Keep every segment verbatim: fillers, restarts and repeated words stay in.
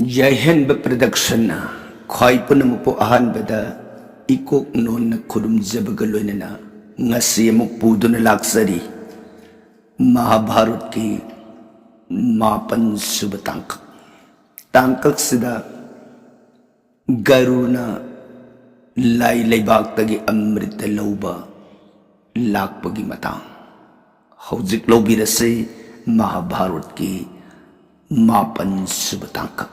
ꯌꯥꯏꯍꯟꯕ ꯄ꯭ꯔꯗꯛꯁꯟꯅ ꯈ꯭ꯋꯥꯏ ꯄꯨꯝꯅꯃꯛꯄꯨ ꯑꯍꯥꯟꯕꯗ ꯏꯀꯣꯛ ꯅꯣꯟꯅ ꯈꯨꯔꯨꯝꯖꯕꯒ ꯂꯣꯏꯅꯅ ꯉꯁꯤ ꯑꯃꯨꯛ ꯄꯨꯗꯨꯅ ꯂꯥꯛꯆꯔꯤ ꯃꯍꯥꯚꯥꯔꯠꯀꯤ ꯃꯥꯄꯟ ꯁꯨꯕ ꯇꯥꯡꯀꯛ꯫ ꯇꯥꯡꯀꯛꯁꯤꯗ ꯒꯔꯨꯅ ꯂꯥꯏ ꯂꯩꯕꯥꯛꯇꯒꯤ ꯑꯃ꯭ꯔꯤꯇ ꯂꯧꯕ ꯂꯥꯛꯄꯒꯤ ꯃꯇꯥꯡ꯫ ꯍꯧꯖꯤꯛ ꯂꯧꯕꯤꯔꯁꯤ ꯃꯍꯥꯚꯥꯔꯠꯀꯤ ꯃꯥꯄꯟ ꯁꯨꯕ ꯇꯥꯡꯀꯛ꯫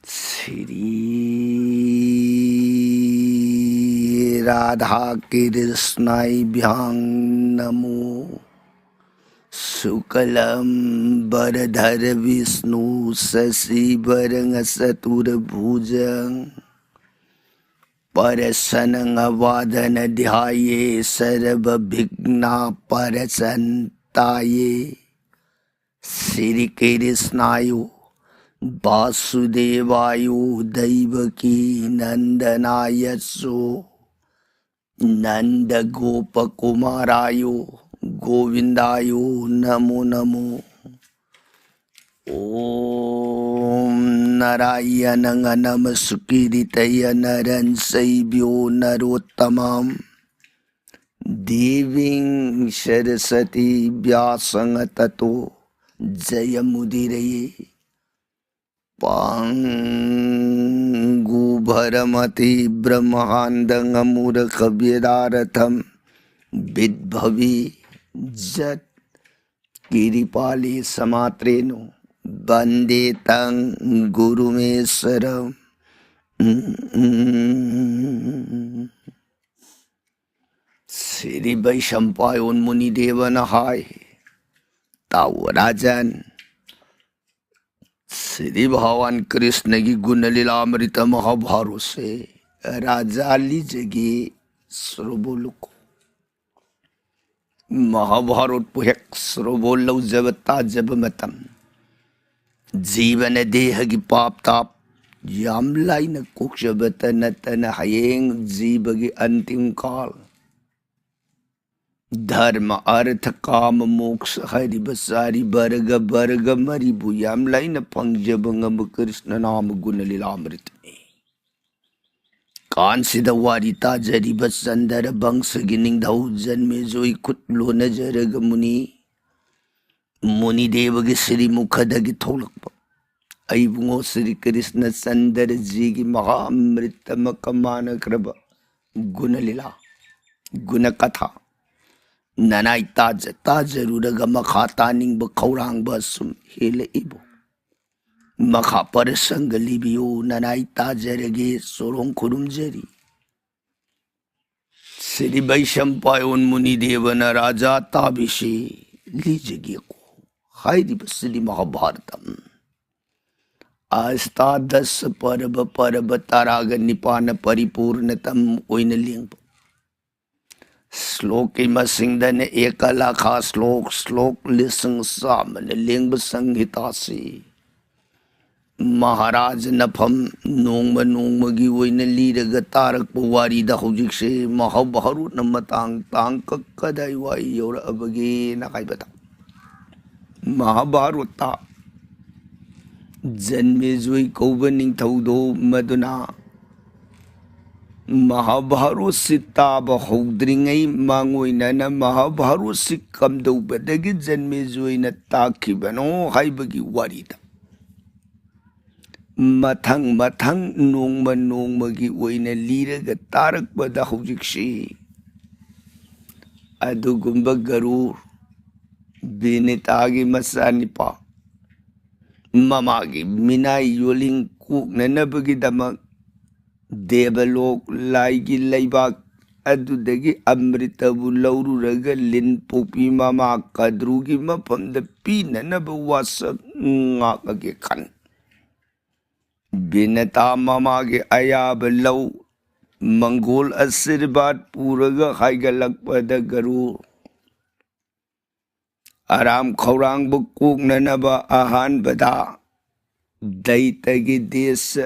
ꯁ꯭ꯔꯤ ꯔꯥꯙꯥ ꯀ꯭ꯔꯤꯁ꯭ꯅꯥꯏ ꯚ꯭ꯌꯥꯡ ꯅꯃꯣ꯫ ꯁꯨꯀ꯭ꯂꯥꯝ ꯚꯔꯙꯔ ꯕꯤꯁ꯭ꯅꯨ ꯁꯁꯤꯚꯔꯅ ꯆꯇꯨꯔꯚꯨꯖꯪ ꯄ꯭ꯔꯁꯟꯅ ꯋꯥꯗꯅ ꯙ꯭ꯌꯥꯌꯦ ꯁꯔꯚ ꯚꯤꯘ꯭ꯅ ꯄ꯭ꯔꯁꯟ ꯇꯥꯌꯦ꯫ ꯁ꯭ꯔꯤ ꯀ꯭ꯔꯤꯁ꯭ꯅꯥꯌꯣ ꯚꯥꯁꯨꯗꯦꯚꯥꯌꯣ ꯗꯩꯚꯀꯤ ꯅꯟꯗꯅꯥꯌ ꯆꯣ ꯅꯟꯗ ꯒꯣꯄ ꯀꯨꯃꯥꯔꯥꯌꯣ ꯒꯣꯕꯤꯟꯗꯥꯌꯣ ꯅꯃꯣ ꯅꯃꯣ꯫ ॐ नारायणं नमस्कृत्य नरं चैव नरोत्तमम्। देवीं सरस्वतीं व्यासं ततो जयमुदीरये। पङ्गुभरमति ब्रह्माण्डं मूर्खव्यदार्थं विद्भवी जत् कृपाले समात्रेणु वन्दे तं गुरुमीश्वरम्। ꯁ꯭ꯔꯤ ꯕꯩꯁꯝꯄꯥꯌꯣꯟ ꯃꯨꯅꯤꯗꯦꯕꯅ ꯍꯥꯏ, ꯇꯥꯎ ꯔꯥꯖꯟ, ꯁ꯭ꯔꯤ ꯚꯒꯋꯥꯟ ꯀ꯭ꯔꯤꯁ꯭ꯅꯒꯤ ꯒꯨꯅ ꯂꯤꯂꯥ ꯑꯃ꯭ꯔꯤꯇ ꯃꯍꯥꯚꯥꯔꯠꯁꯦ ꯔꯥꯖꯥ ꯂꯤꯖꯒꯦ ꯁ꯭ꯔꯣꯕꯣꯜ ꯂꯨꯀꯣ꯫ ꯃꯍꯥꯚꯥꯔꯠꯄꯨ ꯍꯦꯛ ꯁ꯭ꯔꯣꯕꯣꯜ ꯂꯧꯖꯕ ꯇꯥꯖꯕ ꯃꯇꯝ, ꯖꯤꯕꯅ ꯗꯦꯍꯒꯤ ꯄꯥꯞ ꯇꯥꯞ ꯌꯥꯝ ꯂꯥꯏꯅ ꯀꯣꯛꯆꯕꯇ ꯅꯠꯇꯅ ꯍꯌꯦꯡ ꯖꯤꯕꯒꯤ ꯑꯟꯇꯤꯝ ꯀꯥꯜ ꯙꯔꯃ, ꯑꯔꯊ, ꯀꯥꯃ, ꯃꯣꯛꯁ ꯍꯥꯏꯔꯤꯕ ꯆꯥꯔꯤ ꯚꯔꯒ, ꯚꯔꯒ ꯃꯔꯤꯕꯨ ꯌꯥꯝ ꯂꯥꯏꯅ ꯐꯪꯖꯕ ꯉꯝꯕ ꯀ꯭ꯔꯤꯁꯅ ꯅꯥꯃ ꯒꯨꯅ ꯂꯤꯂꯥꯃ꯭ꯔꯤꯇꯅꯤ꯫ ꯀꯥꯟꯁꯤꯗ ꯋꯥꯔꯤ ꯇꯥꯖꯔꯤꯕ ꯆꯟꯗ꯭ꯔ ꯕꯪꯁꯒꯤ ꯅꯤꯡꯊꯧ ꯖꯟꯃꯦꯖꯣꯏ ꯈꯨꯠ ꯂꯣꯟꯅꯖꯔꯒ ꯃꯨꯅꯤ, ꯃꯨꯅꯤꯗꯦꯕꯒꯤ ꯁ꯭ꯔꯤꯃꯨꯈꯗꯒꯤ ꯊꯣꯛꯂꯛꯄ ꯑꯩꯕꯨꯡꯉꯣ ꯁ꯭ꯔꯤ ꯀ꯭ꯔꯤꯁꯅ ꯆꯟꯗ꯭ꯔꯖꯤꯒꯤ ꯃꯍꯥ ꯑꯃ꯭ꯔꯤꯇ ꯑꯃꯒ ꯃꯥꯟꯅꯈ꯭ꯔꯕ ꯒꯨꯅ ꯂꯤꯂꯥ, ꯒꯨꯅ ꯀꯊꯥ ꯅꯅꯥꯏ ꯇꯥꯖ ꯇꯥꯖꯔꯨꯔꯒ ꯃꯈꯥ ꯇꯥꯅꯤꯡꯕ ꯈꯧꯔꯥꯡꯕ ꯑꯁꯨꯝ ꯍꯦꯜꯂꯛꯏꯕꯣ꯫ ꯃꯈꯥ ꯄꯔꯁꯪꯒ ꯂꯤꯕꯤꯌꯨ, ꯅꯅꯥꯏ ꯇꯥꯖꯔꯒꯦ ꯆꯣꯔꯣꯡ ꯈꯨꯔꯨꯝꯖꯔꯤ꯫ ꯁ꯭ꯔꯤ ꯕꯩꯁꯝꯄꯥꯌꯣꯟ ꯃꯨꯅꯤꯗꯦꯕꯅ ꯔꯥꯖꯥ ꯇꯥꯕꯤꯁꯤ ꯂꯤꯖꯒꯦꯀꯣ꯫ ꯍꯥꯏꯔꯤꯕ ꯁ꯭ꯔꯤ ꯃꯍꯥꯚꯥꯔꯇꯝ ꯑꯁ꯭ꯇꯥꯗꯁ ꯄꯔꯕ, ꯄꯔꯕ ꯇꯔꯥꯒ ꯅꯤꯄꯥꯟꯅ ꯄꯔꯤꯄꯨꯔꯅꯇꯝ ꯑꯣꯏꯅ ꯂꯦꯡꯕ꯫ ꯁ꯭ꯂꯣꯛꯀꯤ ꯃꯁꯤꯡꯗꯅ ꯑꯦꯀ ꯂꯥꯈꯥ ꯁ꯭ꯂꯣꯛ, ꯁ꯭ꯂꯣꯛ ꯂꯤꯁꯤꯡ ꯆꯥꯝꯃꯅ ꯂꯦꯡꯕ ꯁꯪꯍꯤꯇꯥꯁꯤ ꯃꯍꯥꯔꯥꯖ ꯅꯐꯝ ꯅꯣꯡꯃ ꯅꯣꯡꯃꯒꯤ ꯑꯣꯏꯅ ꯂꯤꯔꯒ ꯇꯥꯔꯛꯄ ꯋꯥꯔꯤꯗ ꯍꯧꯖꯤꯛꯁꯦ ꯃꯍꯥꯚꯥꯔꯠꯅ ꯃꯇꯥꯡ ꯇꯥꯡꯀꯛ ꯀꯗꯥꯏꯋꯥꯏ ꯌꯧꯔꯛꯑꯕꯒꯦꯅ ꯍꯥꯏꯕꯗ, ꯃꯍꯥꯚꯥꯔꯠꯇ ꯖꯟꯃꯦꯖꯣꯏ ꯀꯧꯕ ꯅꯤꯡꯊꯧꯗꯣ ꯃꯗꯨꯅ ꯃꯍꯥꯚꯥꯔꯠꯁꯤ ꯇꯥꯕ ꯍꯧꯗ꯭ꯔꯤꯉꯩ ꯃꯥꯡꯑꯣꯏꯅꯅ ꯃꯍꯥꯚꯥꯔꯠꯁꯤ ꯀꯝꯗꯧꯕꯗꯒꯤ ꯖꯟꯃꯦꯖꯣꯏꯅ ꯇꯥꯛꯈꯤꯕꯅꯣ ꯍꯥꯏꯕꯒꯤ ꯋꯥꯔꯤꯗ ꯃꯊꯪ ꯃꯊꯪ ꯅꯣꯡꯃ ꯅꯣꯡꯃꯒꯤ ꯑꯣꯏꯅ ꯂꯤꯔꯒ ꯇꯥꯔꯛꯄꯗ ꯍꯧꯖꯤꯛꯁꯤ ꯑꯗꯨꯒꯨꯝꯕ ꯒꯔꯨꯔ ꯕꯤꯅꯤꯇꯥꯒꯤ ꯃꯆꯥꯅꯤꯄꯥ ꯃꯃꯥꯒꯤ ꯃꯤꯅꯥꯏ ꯌꯣꯜꯂꯤꯡ ꯀꯣꯛꯅꯅꯕꯒꯤꯗꯃꯛ ꯗꯦꯕꯂꯣꯛ ꯂꯥꯏꯒꯤ ꯂꯩꯕꯥꯛ ꯑꯗꯨꯗꯒꯤ ꯑꯃ꯭ꯔꯤꯇꯕꯨ ꯂꯧꯔꯨꯔꯒ ꯂꯤꯟ ꯄꯣꯛꯄꯤ ꯃꯃꯥ ꯀꯗ꯭ꯔꯨꯒꯤ ꯃꯐꯝꯗ ꯄꯤꯅꯅꯕ ꯋꯥꯁꯛ ꯉꯥꯛꯑꯒꯦ ꯈꯟ꯫ ꯕꯤꯅꯇꯥ ꯃꯃꯥꯒꯤ ꯑꯌꯥꯕ ꯂꯧ ꯃꯪꯒꯣꯜ ꯑꯁꯤꯔꯕꯥꯗ ꯄꯨꯔꯒ ꯍꯥꯏꯒꯠꯂꯛꯄꯗ ꯒꯔꯨ ꯑꯔꯥꯝ ꯈꯧꯔꯥꯡꯕ ꯀꯣꯛꯅꯅꯕ ꯑꯍꯥꯟꯕꯗ ꯗꯩꯇꯒꯤ ꯗꯦꯁ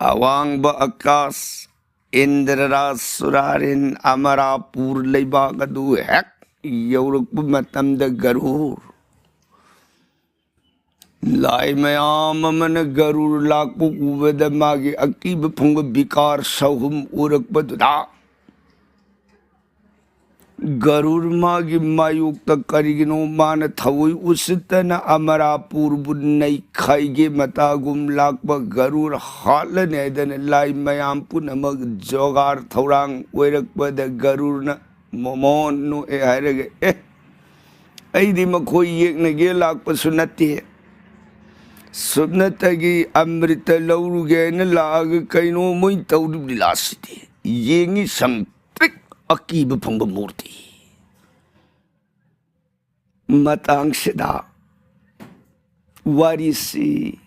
ꯑꯋꯥꯡꯕ ꯑꯀꯥꯁ, ꯏꯟꯗ꯭ꯔꯔꯥꯖ ꯁꯨꯔꯥꯔꯤꯟ ꯑꯃꯔꯥꯄꯨꯔ ꯂꯩꯕꯥꯛ ꯑꯗꯨ ꯍꯦꯛ ꯌꯧꯔꯛꯄ ꯃꯇꯝꯗ ꯒꯔꯨꯔ, ꯂꯥꯏ ꯃꯌꯥꯝ ꯑꯃꯅ ꯒꯔꯨꯔ ꯂꯥꯛꯄ ꯎꯕꯗ ꯃꯥꯒꯤ ꯑꯀꯤꯕ ꯐꯪꯕ ꯕꯤꯀꯥꯔ ꯁꯍꯨꯝ ꯎꯔꯛꯄꯗꯨꯗ ꯒꯔꯨꯔ ꯃꯥꯒꯤ ꯃꯥꯌꯣꯛꯇ ꯀꯔꯤꯒꯤꯅꯣ ꯃꯥꯅ ꯊꯑꯣꯏ ꯎꯁꯤꯠꯇꯅ ꯑꯃꯔꯥꯄꯨꯔꯕꯨ ꯅꯩꯈꯥꯏꯒꯦ ꯃꯇꯥꯒꯨꯝ ꯂꯥꯛꯄ ꯒꯔꯨꯔ ꯍꯥꯠꯂꯅꯤ ꯍꯥꯏꯗꯅ ꯂꯥꯏ ꯃꯌꯥꯝ ꯄꯨꯝꯅꯃꯛ ꯖꯣꯒꯥꯔ ꯊꯧꯔꯥꯡ ꯑꯣꯏꯔꯛꯄꯗ ꯒꯔꯨꯔꯅ ꯃꯣꯃꯣꯟ ꯅꯣꯛꯑꯦ ꯍꯥꯏꯔꯒ, "ꯑꯦ, ꯑꯩꯗꯤ ꯃꯈꯣꯏ ꯌꯦꯛꯅꯒꯦ ꯂꯥꯛꯄꯁꯨ ꯅꯠꯇꯦ꯫ ꯁꯨꯞꯅꯇꯒꯤ ꯑꯃ꯭ꯔꯤꯇ ꯂꯧꯔꯨꯒꯦ ꯍꯥꯏꯅ ꯂꯥꯛꯑꯒ ꯀꯩꯅꯣ ꯃꯣꯏ ꯇꯧꯔꯤꯕ ꯂꯤꯂꯥꯁꯤꯗꯤ꯫ ꯌꯦꯡꯉꯤ ꯁꯪ ꯇ꯭ꯔꯤꯛ ꯑꯀꯤꯕ ꯐꯪꯕ ꯃꯨꯔꯇꯤ꯫" ꯃꯇꯥꯡꯁꯤꯗ ꯋꯥꯔꯤꯁꯤ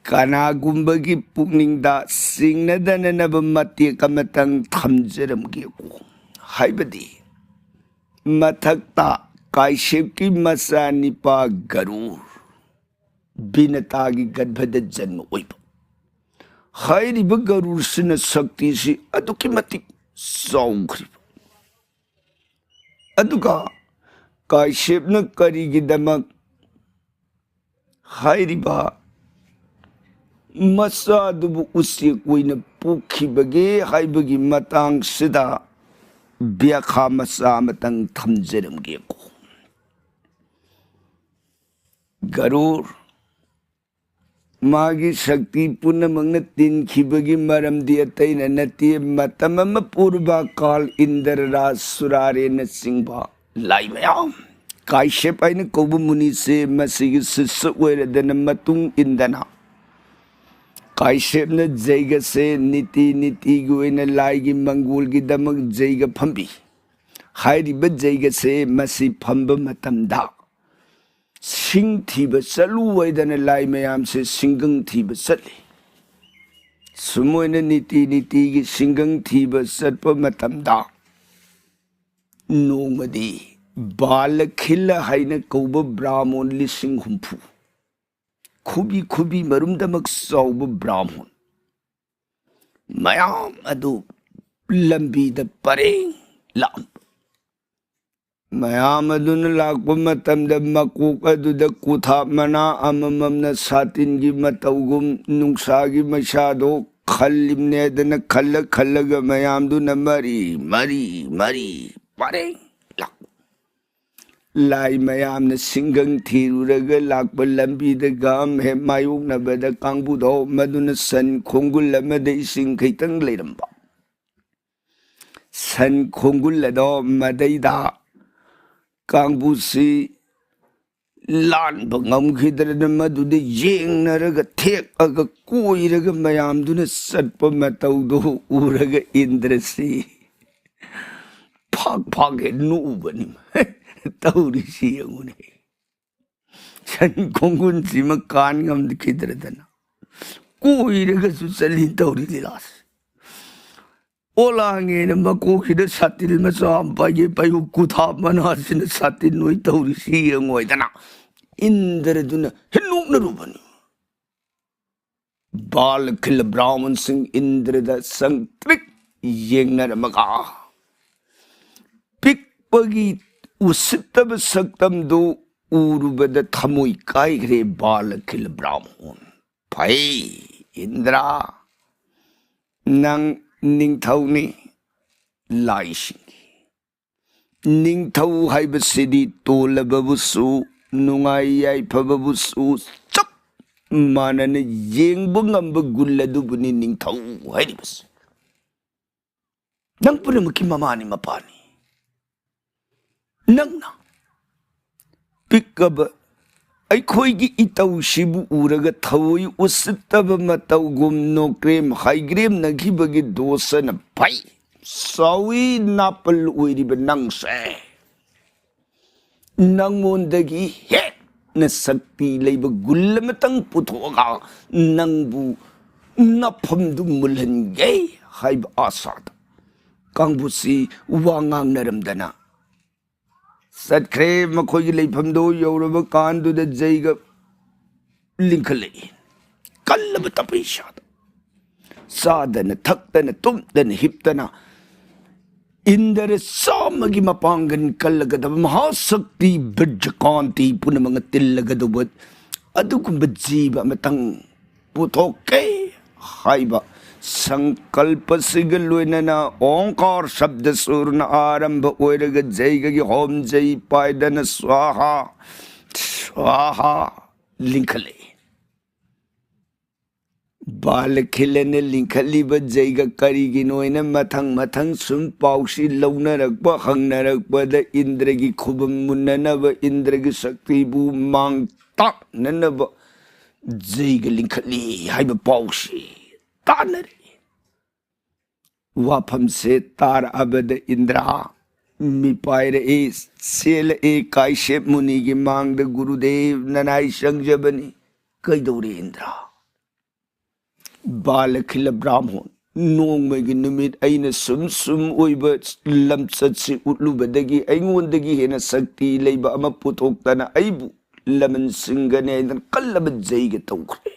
ꯀꯅꯥꯒꯨꯝꯕꯒꯤ ꯄꯨꯛꯅꯤꯡꯗ ꯆꯤꯡꯅꯗꯅꯅꯕ ꯃꯇꯦꯛ ꯑꯃꯇꯪ ꯊꯝꯖꯔꯝꯒꯦꯀꯣ꯫ ꯍꯥꯏꯕꯗꯤ ꯃꯊꯛꯇ ꯀꯥꯏꯁꯦꯞꯀꯤ ꯃꯆꯥꯅꯤꯄꯥ ꯒꯔꯨꯔ, ꯕꯤꯅꯇꯥꯒꯤ ꯒꯔꯚꯗ ꯖꯟꯃ ꯑꯣꯏꯕ꯫ ꯍꯥꯏꯔꯤꯕ ꯒꯔꯨꯔꯁꯤꯅ ꯁꯛꯇꯤꯁꯤ ꯑꯗꯨꯛꯀꯤ ꯃꯇꯤꯛ ꯆꯥꯎꯈ꯭ꯔꯤꯕ꯫ ꯑꯗꯨꯒ ꯀꯥꯏꯁꯦꯞꯅ ꯀꯔꯤꯒꯤꯗꯃꯛ ꯍꯥꯏꯔꯤꯕ ꯃꯆꯥꯗꯨꯕꯨ ꯎꯆꯦꯛ ꯑꯣꯏꯅ ꯄꯣꯛꯈꯤꯕꯒꯦ ꯍꯥꯏꯕꯒꯤ ꯃꯇꯥꯡꯁꯤꯗ ꯕ꯭ꯌꯥꯈꯥ ꯃꯆꯥ ꯑꯃꯇꯪ ꯊꯝꯖꯔꯝꯒꯦꯀꯣ꯫ ꯒꯔꯨꯔ ꯃꯥꯒꯤ ꯁꯛꯇꯤ ꯄꯨꯝꯅꯃꯛꯅ ꯇꯤꯟꯈꯤꯕꯒꯤ ꯃꯔꯝꯗꯤ ꯑꯇꯩꯅ ꯅꯠꯇꯦ, ꯃꯇꯝ ꯑꯃ ꯄꯨꯔꯕ ꯀꯥꯜ ꯏꯟꯗ꯭ꯔ ꯔꯥꯖ ꯁꯨꯔꯥꯔꯦꯅꯆꯤꯡꯕ ꯂꯥꯏ ꯃꯌꯥꯝ, ꯀꯥꯏꯁꯦꯞ ꯍꯥꯏꯅ ꯀꯧꯕ ꯃꯨꯅꯤꯁꯦ ꯃꯁꯤꯒꯤ ꯁꯤꯁ꯭ꯌ ꯑꯣꯏꯔꯗꯅ ꯃꯇꯨꯡ ꯏꯟꯗꯅ ꯀꯥꯏꯁꯦꯞꯅ ꯖꯩꯒꯁꯦ ꯅꯤꯇꯤ ꯅꯤꯇꯤꯒꯤ ꯑꯣꯏꯅ ꯂꯥꯏꯒꯤ ꯃꯪꯒꯣꯜꯒꯤꯗꯃꯛ ꯖꯩꯒ ꯐꯝꯕꯤ꯫ ꯍꯥꯏꯔꯤꯕ ꯖꯩꯒꯁꯦ ꯃꯁꯤ ꯐꯝꯕ ꯃꯇꯝꯗ ꯁꯤꯡ ꯊꯤꯕ ꯆꯠꯂꯨ ꯍꯥꯏꯗꯅ ꯂꯥꯏ ꯃꯌꯥꯝꯁꯦ ꯁꯤꯡꯒꯪ ꯊꯤꯕ ꯆꯠꯂꯤ꯫ ꯁꯨꯝ ꯑꯣꯏꯅ ꯅꯤꯇꯤ ꯅꯤꯇꯤꯒꯤ ꯁꯤꯡꯒꯪ ꯊꯤꯕ ꯆꯠꯄ ꯃꯇꯝꯗ ꯅꯣꯡꯃꯗꯤ ꯕꯥꯂꯈꯤꯜꯂ ꯍꯥꯏꯅ ꯀꯧꯕ ꯕ꯭ꯔꯥꯍꯃꯣꯟ ꯂꯤꯁꯤꯡ ꯍꯨꯝꯐꯨ, ꯈꯨꯕꯤ ꯈꯨꯕꯤ ꯃꯔꯨꯝꯗꯃꯛ ꯆꯥꯎꯕ ꯕ꯭ꯔꯥꯍꯃꯣꯟ ꯃꯌꯥꯝ ꯑꯗꯨ ꯂꯝꯕꯤꯗ ꯄꯔꯦꯡ ꯂꯥꯛꯑꯝꯕ꯫ ꯃꯌꯥꯝ ꯑꯗꯨꯅ ꯂꯥꯛꯄ ꯃꯇꯝꯗ ꯃꯀꯣꯛ ꯑꯗꯨꯗ ꯀꯨꯊꯥꯞ ꯃꯅꯥ ꯑꯃꯃꯝꯅ ꯁꯥꯇꯤꯟꯒꯤ ꯃꯇꯧꯒꯨꯝ ꯅꯨꯡꯁꯥꯒꯤ ꯃꯩꯁꯥꯗꯣ ꯈꯜꯂꯤꯝꯅꯦꯗꯅ ꯈꯜꯂ ꯈꯜꯂꯒ ꯃꯌꯥꯝꯗꯨꯅ ꯃꯔꯤ ꯃꯔꯤ ꯃꯔꯤ ꯄꯔꯦꯡ ꯂꯥꯛ꯫ ꯂꯥꯏ ꯃꯌꯥꯝꯅ ꯁꯤꯡꯒꯪ ꯊꯤꯔꯨꯔꯒ ꯂꯥꯛꯄ ꯂꯝꯕꯤꯗ ꯒꯝ ꯍꯦꯛ ꯃꯥꯌꯣꯛꯅꯕꯗ ꯀꯥꯡꯕꯨꯗꯣ ꯃꯗꯨꯅ ꯁꯟ ꯈꯣꯡꯒꯨꯜ ꯑꯃꯗ ꯏꯁꯤꯡ ꯈꯤꯇꯪ ꯂꯩꯔꯝꯕ꯫ ꯁꯟ ꯈꯣꯡꯒꯨꯜ ꯑꯗꯣ ꯃꯗꯩꯗ ꯀꯥꯡꯕꯨꯁꯤ ꯂꯥꯟꯕ ꯉꯝꯈꯤꯗ꯭ꯔꯅ ꯃꯗꯨꯗ ꯌꯦꯡꯅꯔꯒ ꯊꯦꯛꯑꯒ ꯀꯣꯏꯔꯒ ꯃꯌꯥꯝꯗꯨꯅ ꯆꯠꯄ ꯃꯇꯧꯗꯨ ꯎꯔꯒ ꯏꯟꯗ꯭ꯔꯁꯤ ꯐꯥꯛ ꯐꯥꯛ ꯍꯦꯛ ꯅꯣꯛꯎꯕꯅꯤ꯫ ꯇꯧꯔꯤꯁꯤ ꯌꯦꯡꯉꯨꯅꯦ꯫ ꯁꯟ ꯈꯣꯡꯒꯨꯟꯁꯤꯃ ꯀꯥꯟ ꯉꯝꯈꯤꯗ꯭ꯔꯗꯅ ꯀꯣꯏꯔꯒꯁꯨ ꯆꯠꯂꯤ ꯇꯧꯔꯤ ꯂꯤꯂꯥꯁꯦ꯫ ꯑꯣꯂꯥꯡꯉꯦꯅ ꯃꯀꯣꯛꯁꯤꯗ ꯁꯥꯇꯤꯟ ꯃꯆꯥ ꯑꯃ ꯄꯥꯏꯒꯦ ꯄꯥꯏꯌꯨ, ꯀꯨꯊꯥ ꯃꯅꯥꯁꯤꯅ ꯁꯥꯇꯤꯟ ꯑꯣꯏ ꯇꯧꯔꯤꯁꯤ ꯌꯦꯡꯉꯣꯏꯗꯅ ꯏꯟꯗ꯭ꯔꯗꯨꯅ ꯍꯦꯛ ꯅꯣꯛꯅꯔꯨꯕꯅꯤ꯫ ꯕꯥꯂꯈꯤꯜ ꯕ꯭ꯔꯥꯍꯃꯟꯁꯤꯡ ꯏꯟꯗ꯭ꯔꯗ ꯁꯪꯇ꯭ꯔꯤꯛ ꯌꯦꯡꯅꯔꯝꯃꯒ ꯄꯤꯛꯄꯒꯤ ꯎꯁꯤꯠꯇꯕ ꯁꯛꯇꯝꯗꯨ ꯎꯔꯨꯕꯗ ꯊꯃꯣꯏ ꯀꯥꯏꯈ꯭ꯔꯦ ꯕꯥꯂꯈꯤꯜ ꯕ꯭ꯔꯥꯍꯃꯟ꯫ ꯐꯩ, ꯏꯟꯗ꯭ꯔ, ꯅꯪ ꯅꯤꯡꯊꯧꯅꯤ ꯂꯥꯏꯁꯤꯡꯒꯤ꯫ ꯅꯤꯡꯊꯧ ꯍꯥꯏꯕꯁꯤꯗꯤ ꯇꯣꯜꯂꯕꯕꯨꯁꯨ, ꯅꯨꯡꯉꯥꯏ ꯌꯥꯏꯐꯕꯕꯨꯁꯨ ꯆꯞ ꯃꯥꯟꯅꯅ ꯌꯦꯡꯕ ꯉꯝꯕ ꯒꯨꯜ ꯑꯗꯨꯕꯨꯅꯤ ꯅꯤꯡꯊꯧ ꯍꯥꯏꯔꯤꯕꯁꯦ꯫ ꯅꯪ ꯄꯨꯝꯅꯃꯛꯀꯤ ꯃꯃꯥꯅꯤ ꯃꯄꯥꯅꯤ꯫ ꯅꯪꯅ ꯄꯤꯛꯑꯕ ꯑꯩꯈꯣꯏꯒꯤ ꯏꯇꯧꯁꯤꯕꯨ ꯎꯔꯒ ꯊꯑꯣꯏ ꯎꯁꯤꯠꯇꯕ ꯃꯇꯧꯒꯨꯝ ꯅꯣꯀ꯭ꯔꯦꯝ ꯍꯥꯏꯒ꯭ꯔꯦꯝꯅꯈꯤꯕꯒꯤ ꯗꯣꯁꯅ ꯐꯩ ꯆꯥꯎꯏ ꯅꯥꯄꯜ ꯑꯣꯏꯔꯤꯕ ꯅꯪꯁꯦ꯫ ꯅꯪꯉꯣꯟꯗꯒꯤ ꯍꯦꯟꯅ ꯁꯛꯇꯤ ꯂꯩꯕ ꯒꯨꯜ ꯑꯃꯇꯪ ꯄꯨꯊꯣꯛꯑꯒ ꯅꯪꯕꯨ ꯅꯐꯝꯗꯨ ꯃꯨꯜꯍꯟꯒꯦ ꯍꯥꯏꯕ ꯑꯥꯁꯥꯗ ꯀꯥꯡꯕꯨꯁꯤ ꯋꯥ ꯉꯥꯡꯅꯔꯝꯗꯅ ꯆꯠꯈ꯭ꯔꯦ꯫ ꯃꯈꯣꯏꯒꯤ ꯂꯩꯐꯝꯗꯨ ꯌꯧꯔꯕ ꯀꯥꯟꯗꯨꯗ ꯖꯩꯒ ꯂꯤꯡꯈꯠꯂꯛꯏ꯫ ꯀꯜꯂꯕ ꯇꯄꯩꯁꯥꯗ ꯆꯥꯗꯅ ꯊꯛꯇꯅ ꯇꯨꯝꯗꯅ ꯍꯤꯞꯇꯅ ꯏꯟꯗ꯭ꯔ ꯆꯥꯝꯃꯒꯤ ꯃꯄꯥꯡꯒꯜ ꯀꯜꯂꯒꯗꯕ ꯃꯍꯥꯁꯛꯇꯤ ꯕꯤꯔꯖꯀꯥꯟꯇꯤ ꯄꯨꯝꯅꯃꯛꯅ ꯇꯤꯜꯂꯒꯗꯧꯕ ꯑꯗꯨꯒꯨꯝꯕ ꯖꯤꯕ ꯑꯃꯇꯪ ꯄꯨꯊꯣꯛꯀꯦ ꯍꯥꯏꯕ ꯁꯪꯀꯜꯄꯁꯤꯒ ꯂꯣꯏꯅꯅ ꯑꯣꯡꯀꯥꯔ ꯁꯕꯗ ꯁꯨꯔꯅ ꯑꯥꯔꯝꯚ ꯑꯣꯏꯔꯒ ꯖꯩꯒꯒꯤ ꯍꯣꯝ ꯖꯩ ꯄꯥꯏꯗꯅ ꯁ꯭ꯋꯥꯍꯥ ꯁ꯭ꯋꯥꯍꯥ ꯂꯤꯡꯈꯠꯂꯛꯏ꯫ ꯕꯥꯂꯈꯤꯂꯅ ꯂꯤꯡꯈꯠꯂꯤꯕ ꯖꯩꯒ ꯀꯔꯤꯒꯤꯅꯣ ꯍꯥꯏꯅ ꯃꯊꯪ ꯃꯊꯪ ꯁꯨꯝ ꯄꯥꯎꯁꯤ ꯂꯧꯅꯔꯛꯄ, ꯍꯪꯅꯔꯛꯄꯗ ꯏꯟꯗ꯭ꯔꯒꯤ ꯈꯨꯕꯝ ꯃꯨꯟꯅꯅꯕ, ꯏꯟꯗ꯭ꯔꯒꯤ ꯁꯛꯇꯤꯕꯨ ꯃꯥꯡ ꯇꯥꯛꯅꯅꯕ ꯖꯩꯒ ꯂꯤꯡꯈꯠꯂꯤ ꯍꯥꯏꯕ ꯄꯥꯎꯁꯤ ꯇꯥꯅꯔꯛꯏ꯫ ꯋꯥꯐꯝꯁꯦ ꯇꯥꯔꯛꯑꯕꯗ ꯏꯟꯗ꯭ꯔ ꯃꯤꯄꯥꯏꯔꯛꯏ, ꯆꯦꯜꯂꯛꯏ ꯀꯥꯏꯁꯦꯞ ꯃꯨꯅꯤꯒꯤ ꯃꯥꯡꯗ, "ꯒꯨꯔꯨꯗꯦꯕ, ꯅꯅꯥꯏ ꯆꯪꯖꯕꯅꯤ"꯫ "ꯀꯩꯗꯧꯔꯦ ꯏꯟꯗ꯭ꯔ?" "ꯕꯥꯂꯈꯤꯂ ꯕ꯭ꯔꯥꯍꯃꯣꯟ, ꯅꯣꯡꯃꯒꯤ ꯅꯨꯃꯤꯠ ꯑꯩꯅ ꯁꯨꯝ ꯁꯨꯝ ꯑꯣꯏꯕ ꯂꯝꯆꯠꯁꯤ ꯎꯠꯂꯨꯕꯗꯒꯤ ꯑꯩꯉꯣꯟꯗꯒꯤ ꯍꯦꯟꯅ ꯁꯛꯇꯤ ꯂꯩꯕ ꯑꯃ ꯄꯨꯊꯣꯛꯇꯅ ꯑꯩꯕꯨ ꯂꯃꯟ ꯁꯤꯡꯒꯅꯤ ꯍꯥꯏꯗꯅ ꯀꯜꯂꯕ ꯖꯩꯒ ꯇꯧꯈ꯭ꯔꯦ꯫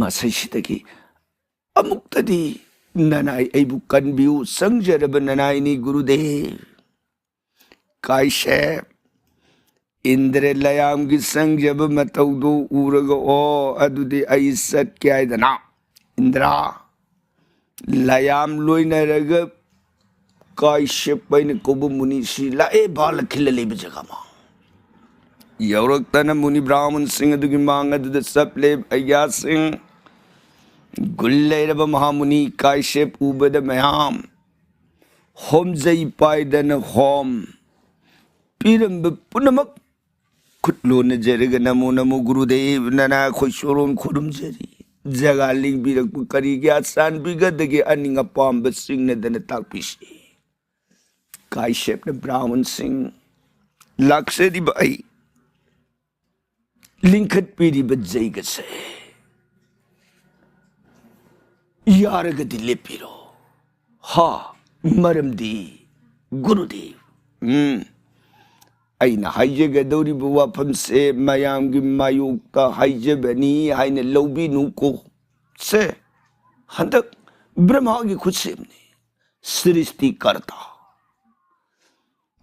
ꯃꯁꯤꯁꯤꯗꯒꯤ ꯑꯃꯨꯛꯇꯗꯤ ꯅꯅꯥꯏ ꯑꯩꯕꯨ ꯀꯟꯕꯤꯌꯨ, ꯆꯪꯖꯔꯕ ꯅꯅꯥꯏꯅꯤ ꯒꯨꯔꯨꯗꯦꯕ"꯫ ꯀꯥꯏꯁꯦꯞ ꯏꯟꯗ꯭ꯔ ꯂꯌꯥꯝꯒꯤ ꯆꯪꯖꯕ ꯃꯇꯧꯗꯨ ꯎꯔꯒ, "ꯑꯣ, ꯑꯗꯨꯗꯤ ꯑꯩ ꯆꯠꯀꯦ" ꯍꯥꯏꯗꯅ ꯏꯟꯗ꯭ꯔ ꯂꯌꯥꯝ ꯂꯣꯏꯅꯔꯒ ꯀꯥꯏꯁꯦꯞ ꯍꯥꯏꯅ ꯀꯧꯕ ꯃꯨꯅꯤꯁꯤ ꯂꯥꯛꯑꯦ, ꯕꯥꯂꯈꯤꯂ ꯂꯩꯕ ꯖꯒꯥ ꯑꯃ ꯌꯧꯔꯛꯇꯅ ꯃꯨꯅꯤ ꯕ꯭ꯔꯥꯍꯃꯟꯁꯤꯡ ꯑꯗꯨꯒꯤ ꯃꯥꯡ ꯑꯗꯨꯗ ꯆꯞꯂꯦ꯫ ꯑꯩꯒ꯭ꯌꯥꯁꯤꯡ ꯒꯨꯟ ꯂꯩꯔꯕ ꯃꯍꯥꯃꯨꯅꯤ ꯀꯥꯏꯁꯦꯞ ꯎꯕꯗ ꯃꯌꯥꯝ ꯍꯣꯝꯖꯩ ꯄꯥꯏꯗꯅ ꯍꯣꯝ ꯄꯤꯔꯝꯕ ꯄꯨꯝꯅꯃꯛ ꯈꯨꯠ ꯂꯣꯟꯅꯖꯔꯒ, "ꯅꯃꯣ ꯅꯃꯣ ꯒꯨꯔꯨꯗꯦꯕ, ꯅꯅꯥ ꯑꯩꯈꯣꯏ ꯆꯣꯔꯣꯝ ꯈꯨꯔꯨꯝꯖꯔꯤ꯫ ꯖꯒꯥ ꯂꯤꯡꯕꯤꯔꯛꯄ ꯀꯔꯤꯒꯤ ꯑꯁꯥꯟꯕꯤꯒꯗꯒꯦ ꯑꯅꯤꯡ ꯑꯄꯥꯝꯕ ꯆꯤꯡꯅꯗꯅ ꯇꯥꯛꯄꯤꯁꯤ"꯫ ꯀꯥꯏꯁꯦꯞꯅ ꯕ꯭ꯔꯥꯍꯃꯟꯁꯤꯡ, ꯂꯥꯛꯆꯔꯤꯕ ꯑꯩ ꯂꯤꯡꯈꯠꯄꯤꯔꯤꯕ ꯖꯩꯒꯁꯦ ꯌꯥꯔꯒꯗꯤ ꯂꯦꯞꯄꯤꯔꯣ꯫ ꯍꯥ, ꯃꯔꯝꯗꯤ ꯒꯨꯔꯨꯗꯦꯕ, ꯎꯝ, ꯑꯩꯅ ꯍꯥꯏꯖꯒꯗꯧꯔꯤꯕ ꯋꯥꯐꯝꯁꯦ ꯃꯌꯥꯝꯒꯤ ꯃꯥꯌꯣꯛꯇ ꯍꯥꯏꯖꯕꯅꯤ ꯍꯥꯏꯅ ꯂꯧꯕꯤꯅꯨꯀꯣ꯫ ꯁꯦ, ꯍꯟꯗꯛ ꯕ꯭ꯔꯍꯃꯥꯒꯤ ꯈꯨꯠꯁꯦꯝꯅꯤ, ꯁ꯭ꯔꯤꯁꯇꯤ ꯀꯔꯇꯥ꯫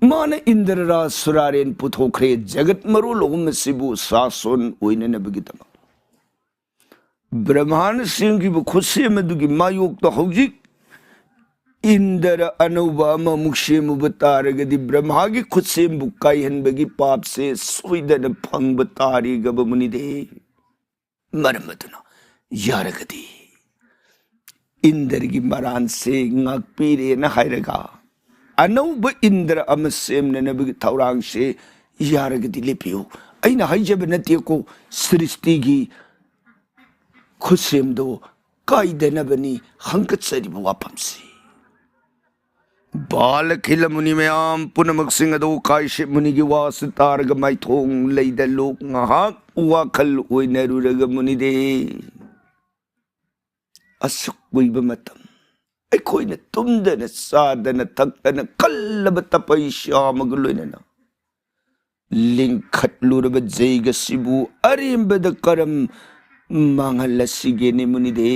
ꯃꯥꯅ ꯏꯟꯗ꯭ꯔ ꯔꯥꯖ ꯁꯨꯔꯥꯔꯦꯟ ꯄꯨꯊꯣꯛꯈ꯭ꯔꯦ ꯖꯒꯠ ꯃꯔꯣꯜ ꯑꯍꯨꯝ ꯑꯁꯤꯕꯨ ꯁꯥꯁꯣꯟ ꯑꯣꯏꯅꯅꯕꯒꯤꯗꯃꯛ꯫ ꯕ꯭ꯔꯍꯃꯥꯅ ꯁꯦꯝꯈꯤꯕ ꯈꯨꯠꯁꯦꯝ ꯑꯗꯨꯒꯤ ꯃꯥꯌꯣꯛꯇ ꯍꯧꯖꯤꯛ ꯏꯟꯗ꯭ꯔ ꯑꯅꯧꯕ ꯑꯃꯃꯨꯛ ꯁꯦꯝꯃꯨꯕ ꯇꯥꯔꯒꯗꯤ, ꯕ꯭ꯔꯍꯃꯥꯒꯤ ꯈꯨꯠꯁꯦꯝꯕꯨ ꯀꯥꯏꯍꯟꯕꯒꯤ ꯄꯥꯞꯁꯦ ꯁꯣꯏꯗꯅ ꯐꯪꯕ ꯇꯥꯔꯤ, ꯒꯕ ꯃꯨꯅꯤꯗꯦ꯫ ꯃꯔꯝ ꯑꯗꯨꯅ ꯌꯥꯔꯒꯗꯤ ꯏꯟꯗ꯭ꯔꯒꯤ ꯃꯔꯥꯟꯁꯦ ꯉꯥꯛꯄꯤꯔꯦꯅ ꯍꯥꯏꯔꯒ, ꯑꯅꯧꯕ ꯏꯟꯗ꯭ꯔ ꯑꯃ ꯁꯦꯝꯅꯅꯕꯒꯤ ꯊꯧꯔꯥꯡꯁꯦ ꯌꯥꯔꯒꯗꯤ ꯂꯦꯞꯄꯤꯌꯨ꯫ ꯑꯩꯅ ꯍꯥꯏꯖꯕ ꯅꯠꯇꯦꯀꯣ, ꯁ꯭ꯔꯤꯁꯇꯤꯒꯤ ꯈꯨꯠꯁꯦꯝꯗꯣ ꯀꯥꯏꯗꯅꯕꯅꯤ ꯍꯪꯒꯠꯆꯔꯤꯕ ꯋꯥꯐꯝꯁꯤ꯫ ꯕꯥꯂꯈꯤꯂ ꯃꯨꯅꯤ ꯃꯌꯥꯝ ꯄꯨꯝꯅꯃꯛꯁꯤꯡ ꯑꯗꯨ ꯀꯥꯏꯁꯦꯞ ꯃꯨꯅꯤꯒꯤ ꯋꯥꯁꯤ ꯇꯥꯔꯒ ꯃꯥꯏꯊꯣꯡ ꯂꯩꯗ ꯂꯣꯛ ꯉꯥꯏꯍꯥꯛ ꯋꯥꯈꯜ ꯑꯣꯏꯅꯔꯨꯔꯒ ꯃꯨꯅꯤꯗꯦ꯫ ꯑꯁꯨꯛ ꯀꯨꯏꯕ ꯃꯇꯝ ꯑꯩꯈꯣꯏꯅ ꯇꯨꯝꯗꯅ ꯆꯥꯗꯅ ꯊꯛꯇꯅ ꯀꯜꯂꯕ ꯇꯄꯩꯁ꯭ꯌꯥꯃꯒ ꯂꯣꯏꯅꯅ ꯂꯤꯡꯈꯠꯂꯨꯔꯕ ꯖꯩꯒꯁꯤꯕꯨ ꯑꯔꯦꯝꯕꯗ ꯀꯔꯝ ꯃꯥꯡꯍꯜꯂꯁꯤꯒꯦꯅꯦ ꯃꯨꯅꯤꯗꯦ?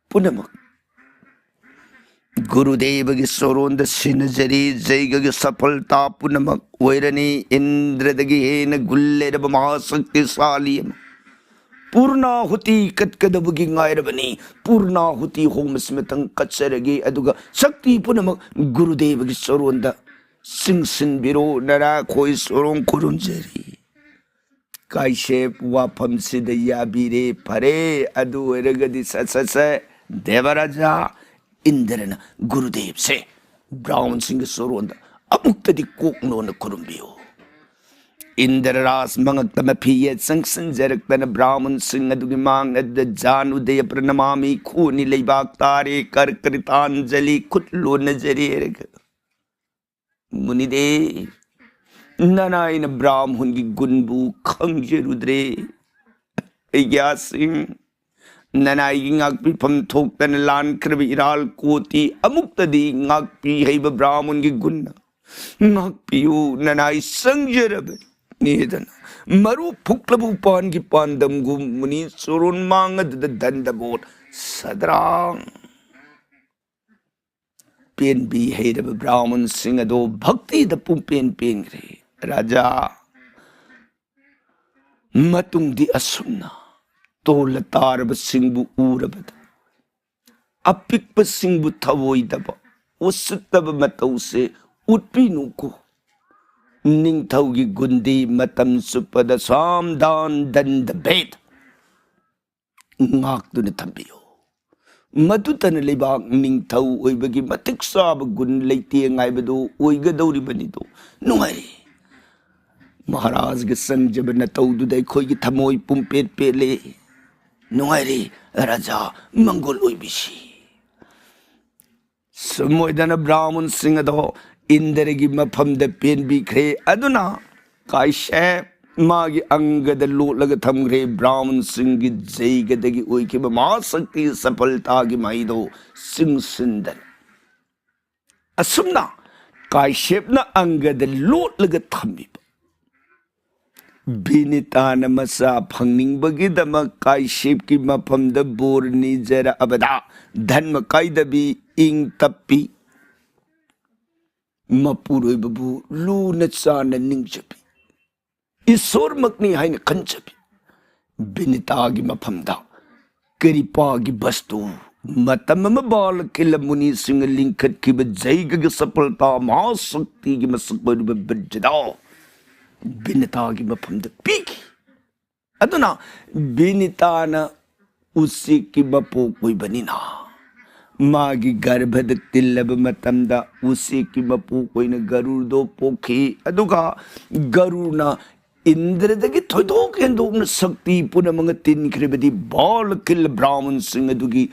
ꯄꯨꯝꯅꯃꯛ ꯒꯨꯔꯨꯗꯦꯕꯒꯤ ꯆꯣꯔꯣꯟꯗ ꯁꯤꯟꯅꯖꯔꯤ꯫ ꯖꯩꯒꯒꯤ ꯁꯐꯜꯇꯥ ꯄꯨꯝꯅꯃꯛ ꯑꯣꯏꯔꯅꯤ꯫ ꯏꯟꯗ꯭ꯔꯗꯒꯤ ꯍꯦꯟꯅ ꯒꯨꯟ ꯂꯩꯔꯕ ꯃꯍꯥꯁꯛꯇꯤꯁꯥꯂꯤ ꯑꯃ ꯄꯨꯔꯅꯥꯍꯨꯇꯤ ꯀꯠꯀꯗꯕꯒꯤ ꯉꯥꯏꯔꯕꯅꯤ꯫ ꯄꯨꯔꯅꯥꯍꯨꯇꯤ ꯍꯣꯃꯁꯤ ꯃꯊꯪ ꯀꯠꯆꯔꯒꯦ, ꯑꯗꯨꯒ ꯁꯛꯇꯤ ꯄꯨꯝꯅꯃꯛ ꯒꯨꯔꯨꯗꯦꯕꯒꯤ ꯆꯣꯔꯣꯟꯗ ꯆꯤꯡꯁꯤꯟꯕꯤꯔꯣ꯫ ꯅꯔꯥꯈꯣꯏ ꯆꯣꯔꯣꯟ ꯈꯨꯔꯨꯝꯖꯔꯤ꯫ ꯀꯥꯏꯁꯦꯞ ꯋꯥꯐꯝꯁꯤꯗ ꯌꯥꯕꯤꯔꯦ꯫ ꯐꯔꯦ, ꯑꯗꯨ ꯑꯣꯏꯔꯒꯗꯤ ꯁꯠ ꯁꯠ ꯁꯠ ꯗꯦꯕꯔꯥꯖꯥ ꯏꯟꯗ꯭ꯔꯅ ꯒꯨꯔꯨꯗꯦꯕꯁꯦ ꯕ꯭ꯔꯥꯍꯃꯟꯁꯤꯡꯒꯤ ꯆꯣꯔꯣꯟꯗ ꯑꯃꯨꯛꯇꯗꯤ ꯀꯣꯛ ꯅꯣꯟꯅ ꯈꯨꯔꯨꯝꯕꯤꯌꯨ꯫ ꯏꯟꯗ꯭ꯔ ꯔꯥꯖ ꯃꯉꯛꯇ ꯃꯐꯤ ꯌꯦꯠ ꯆꯪꯁꯤꯟꯖꯔꯛꯇꯅ ꯕ꯭ꯔꯥꯍꯃꯟꯁꯤꯡ ꯑꯗꯨꯒꯤ ꯃꯥꯡ ꯑꯗꯨꯗ ꯖꯥꯅꯨꯗꯦ ꯄ꯭ꯔꯅꯃꯥꯃꯤ ꯈꯨꯅꯤ ꯂꯩꯕꯥꯛ ꯇꯥꯔꯦ, ꯀꯔꯀ꯭ꯔꯤꯇꯥꯟꯖꯂꯤ ꯈꯨꯠ ꯂꯣꯟꯅꯖꯔꯦ ꯍꯥꯏꯔꯒ, ꯃꯨꯅꯤꯗꯦ, ꯅꯅꯥꯏꯅ ꯕ꯭ꯔꯥꯍꯃꯟꯒꯤ ꯒꯨꯟꯕꯨ ꯈꯪꯖꯔꯨꯗ꯭ꯔꯦ꯫ ꯑꯩꯒ꯭ꯌꯥꯁꯤꯡ, ꯅꯅꯥꯏꯒꯤ ꯉꯥꯛꯄꯤꯐꯝ ꯊꯣꯛꯇꯅ ꯂꯥꯟꯈ꯭ꯔꯕ ꯏꯔꯥꯜ ꯀꯣꯇꯤ ꯑꯃꯨꯛꯇꯗꯤ ꯉꯥꯛꯄꯤ ꯍꯩꯕ ꯕ꯭ꯔꯥꯍꯃꯟꯒꯤ ꯒꯨꯟꯅ ꯉꯥꯛꯄꯤꯌꯨ꯫ ꯅꯅꯥꯏ ꯆꯪꯖꯔꯕꯅꯤꯗꯅ ꯃꯔꯨ ꯐꯨꯛꯂꯕ ꯎꯄꯥꯟꯒꯤ ꯄꯥꯟꯗꯝꯒꯨꯝ ꯃꯨꯅꯤ ꯆꯣꯔꯣꯟ ꯃꯥꯡ ꯑꯗꯨꯗ ꯗꯟꯗꯕꯣꯠ ꯁꯗ꯭ꯔꯥꯡ ꯄꯦꯟꯕꯤ ꯍꯩꯔꯕ ꯕ꯭ꯔꯥꯍꯃꯟꯁꯤꯡ ꯑꯗꯣ ꯚꯛꯇꯤꯗ ꯄꯨꯡꯄꯦꯟ ꯄꯦꯟꯈ꯭ꯔꯦ꯫ ꯔꯥꯖꯥ, ꯃꯇꯨꯡꯗꯤ ꯑꯁꯨꯝꯅ ꯇꯣꯜꯂ ꯇꯥꯔꯕꯁꯤꯡꯕꯨ ꯎꯔꯕꯗ ꯑꯄꯤꯛꯄꯁꯤꯡꯕꯨ ꯊꯑꯣꯏꯗꯕ, ꯎꯁꯤꯠꯇꯕ ꯃꯇꯧꯁꯦ ꯎꯠꯄꯤꯅꯨꯀꯣ꯫ ꯅꯤꯡꯊꯧꯒꯤ ꯒꯨꯟꯗꯤ ꯃꯇꯝ ꯆꯨꯞꯄꯗ ꯁꯥꯝꯗꯥꯟ ꯗꯟꯗ ꯚꯦꯗ ꯉꯥꯛꯇꯨꯅ ꯊꯝꯕꯤꯌꯨ꯫ ꯃꯗꯨꯇꯅ ꯂꯩꯕꯥꯛ ꯅꯤꯡꯊꯧ ꯑꯣꯏꯕꯒꯤ ꯃꯇꯤꯛ ꯆꯥꯕ ꯒꯨꯟ ꯂꯩꯇꯦꯡ ꯍꯥꯏꯕꯗꯨ ꯑꯣꯏꯒꯗꯧꯔꯤꯕꯅꯤꯗꯣ꯫ ꯅꯨꯡꯉꯥꯏꯔꯦ꯫ ꯃꯍꯥꯔꯥꯖꯒ ꯆꯪꯖꯕ ꯅꯇꯧꯗꯨꯗ ꯑꯩꯈꯣꯏꯒꯤ ꯊꯃꯣꯏ ꯄꯨꯝꯄꯦꯠ ꯄꯦꯠꯂꯦ꯫ ꯅꯨꯡꯉꯥꯏꯔꯦ ꯔꯥꯖꯥ ꯃꯪꯒꯣꯜ ꯑꯣꯏꯕꯤꯁꯤ꯫ ꯁꯨꯝ ꯑꯣꯏꯗꯅ ꯕ꯭ꯔꯥꯍꯃꯟꯁꯤꯡ ꯑꯗꯣ ꯏꯟꯗ꯭ꯔꯒꯤ ꯃꯐꯝꯗ ꯄꯦꯟꯕꯤꯈ꯭ꯔꯦ꯫ ꯑꯗꯨꯅ ꯀꯥꯏꯁꯦꯞ ꯃꯥꯒꯤ ꯑꯪꯒꯗ ꯂꯣꯠꯂꯒ ꯊꯝꯈ꯭ꯔꯦ꯫ ꯕ꯭ꯔꯥꯍꯃꯟꯁꯤꯡꯒꯤ ꯖꯩꯒꯗꯒꯤ ꯑꯣꯏꯈꯤꯕ ꯃꯍꯥꯁꯛꯇꯤ ꯁꯐꯜꯇꯥꯒꯤ ꯃꯍꯩꯗꯣ ꯆꯤꯡꯁꯤꯟꯗꯅ꯫ ꯑꯁꯨꯝꯅ ꯀꯥꯏꯁꯦꯞꯅ ꯑꯪꯒꯗ ꯂꯣꯠꯂꯒ ꯊꯝꯃꯤꯕ ꯕꯤꯅꯤꯇꯥꯅ ꯃꯆꯥ ꯐꯪꯅꯤꯡꯕꯒꯤꯗꯃꯛ ꯀꯥꯏꯁꯦꯞꯀꯤ ꯃꯐꯝꯗ ꯕꯣꯔ ꯅꯤꯖꯔꯛꯑꯕꯗ ꯙꯟꯃ ꯀꯥꯏꯗꯕꯤ, ꯏꯪ ꯇꯞꯄꯤ, ꯃꯄꯨꯔꯣꯏꯕꯕꯨ ꯂꯨꯅ ꯆꯥꯅ ꯅꯤꯡꯖꯕꯤ, ꯏꯁꯣꯔꯃꯛꯅꯤ ꯍꯥꯏꯅ ꯈꯟꯖꯕꯤ ꯕꯤꯅꯤꯇꯥꯒꯤ ꯃꯐꯝꯗ ꯀ꯭ꯔꯤꯄꯥꯒꯤ ꯕꯁꯇꯨ, ꯃꯇꯝ ꯑꯃ ꯕꯥꯂꯀꯤꯜꯂ ꯃꯨꯅꯤꯁꯤꯡꯅ ꯂꯤꯡꯈꯠꯈꯤꯕ ꯖꯩꯒꯒꯤ ꯁꯐꯜꯇꯥ ꯃꯍꯥꯁꯛꯇꯤꯒꯤ ꯃꯁꯛ ꯑꯣꯏꯔꯤꯕ ꯕꯤꯔꯖꯗꯥ ꯕꯤꯅꯤꯇꯥꯒꯤ ꯃꯐꯝꯗ ꯄꯤꯈꯤ꯫ ꯑꯗꯨꯅ ꯕꯤꯅꯤꯇꯥꯅ ꯎꯆꯦꯛꯀꯤ ꯃꯄꯣꯛ ꯑꯣꯏꯕꯅꯤꯅ ꯃꯥꯒꯤ ꯒꯔꯚꯗ ꯇꯤꯜꯂꯕ ꯃꯇꯝꯗ ꯎꯆꯦꯛꯀꯤ ꯃꯄꯣꯛ ꯑꯣꯏꯅ ꯒꯔꯨꯔꯗꯣ ꯄꯣꯛꯈꯤ꯫ ꯑꯗꯨꯒ ꯒꯔꯨꯔꯅ ꯏꯟꯗ꯭ꯔꯗꯒꯤ ꯊꯣꯏꯗꯣꯛ ꯍꯦꯟꯗꯣꯛꯅ ꯁꯛꯇꯤ ꯄꯨꯝꯅꯃꯛ ꯇꯤꯟꯈ꯭ꯔꯕꯗꯤ ꯕꯥꯂꯀꯤꯜ ꯕ꯭ꯔꯥꯍꯃꯟꯁꯤꯡ ꯑꯗꯨꯒꯤ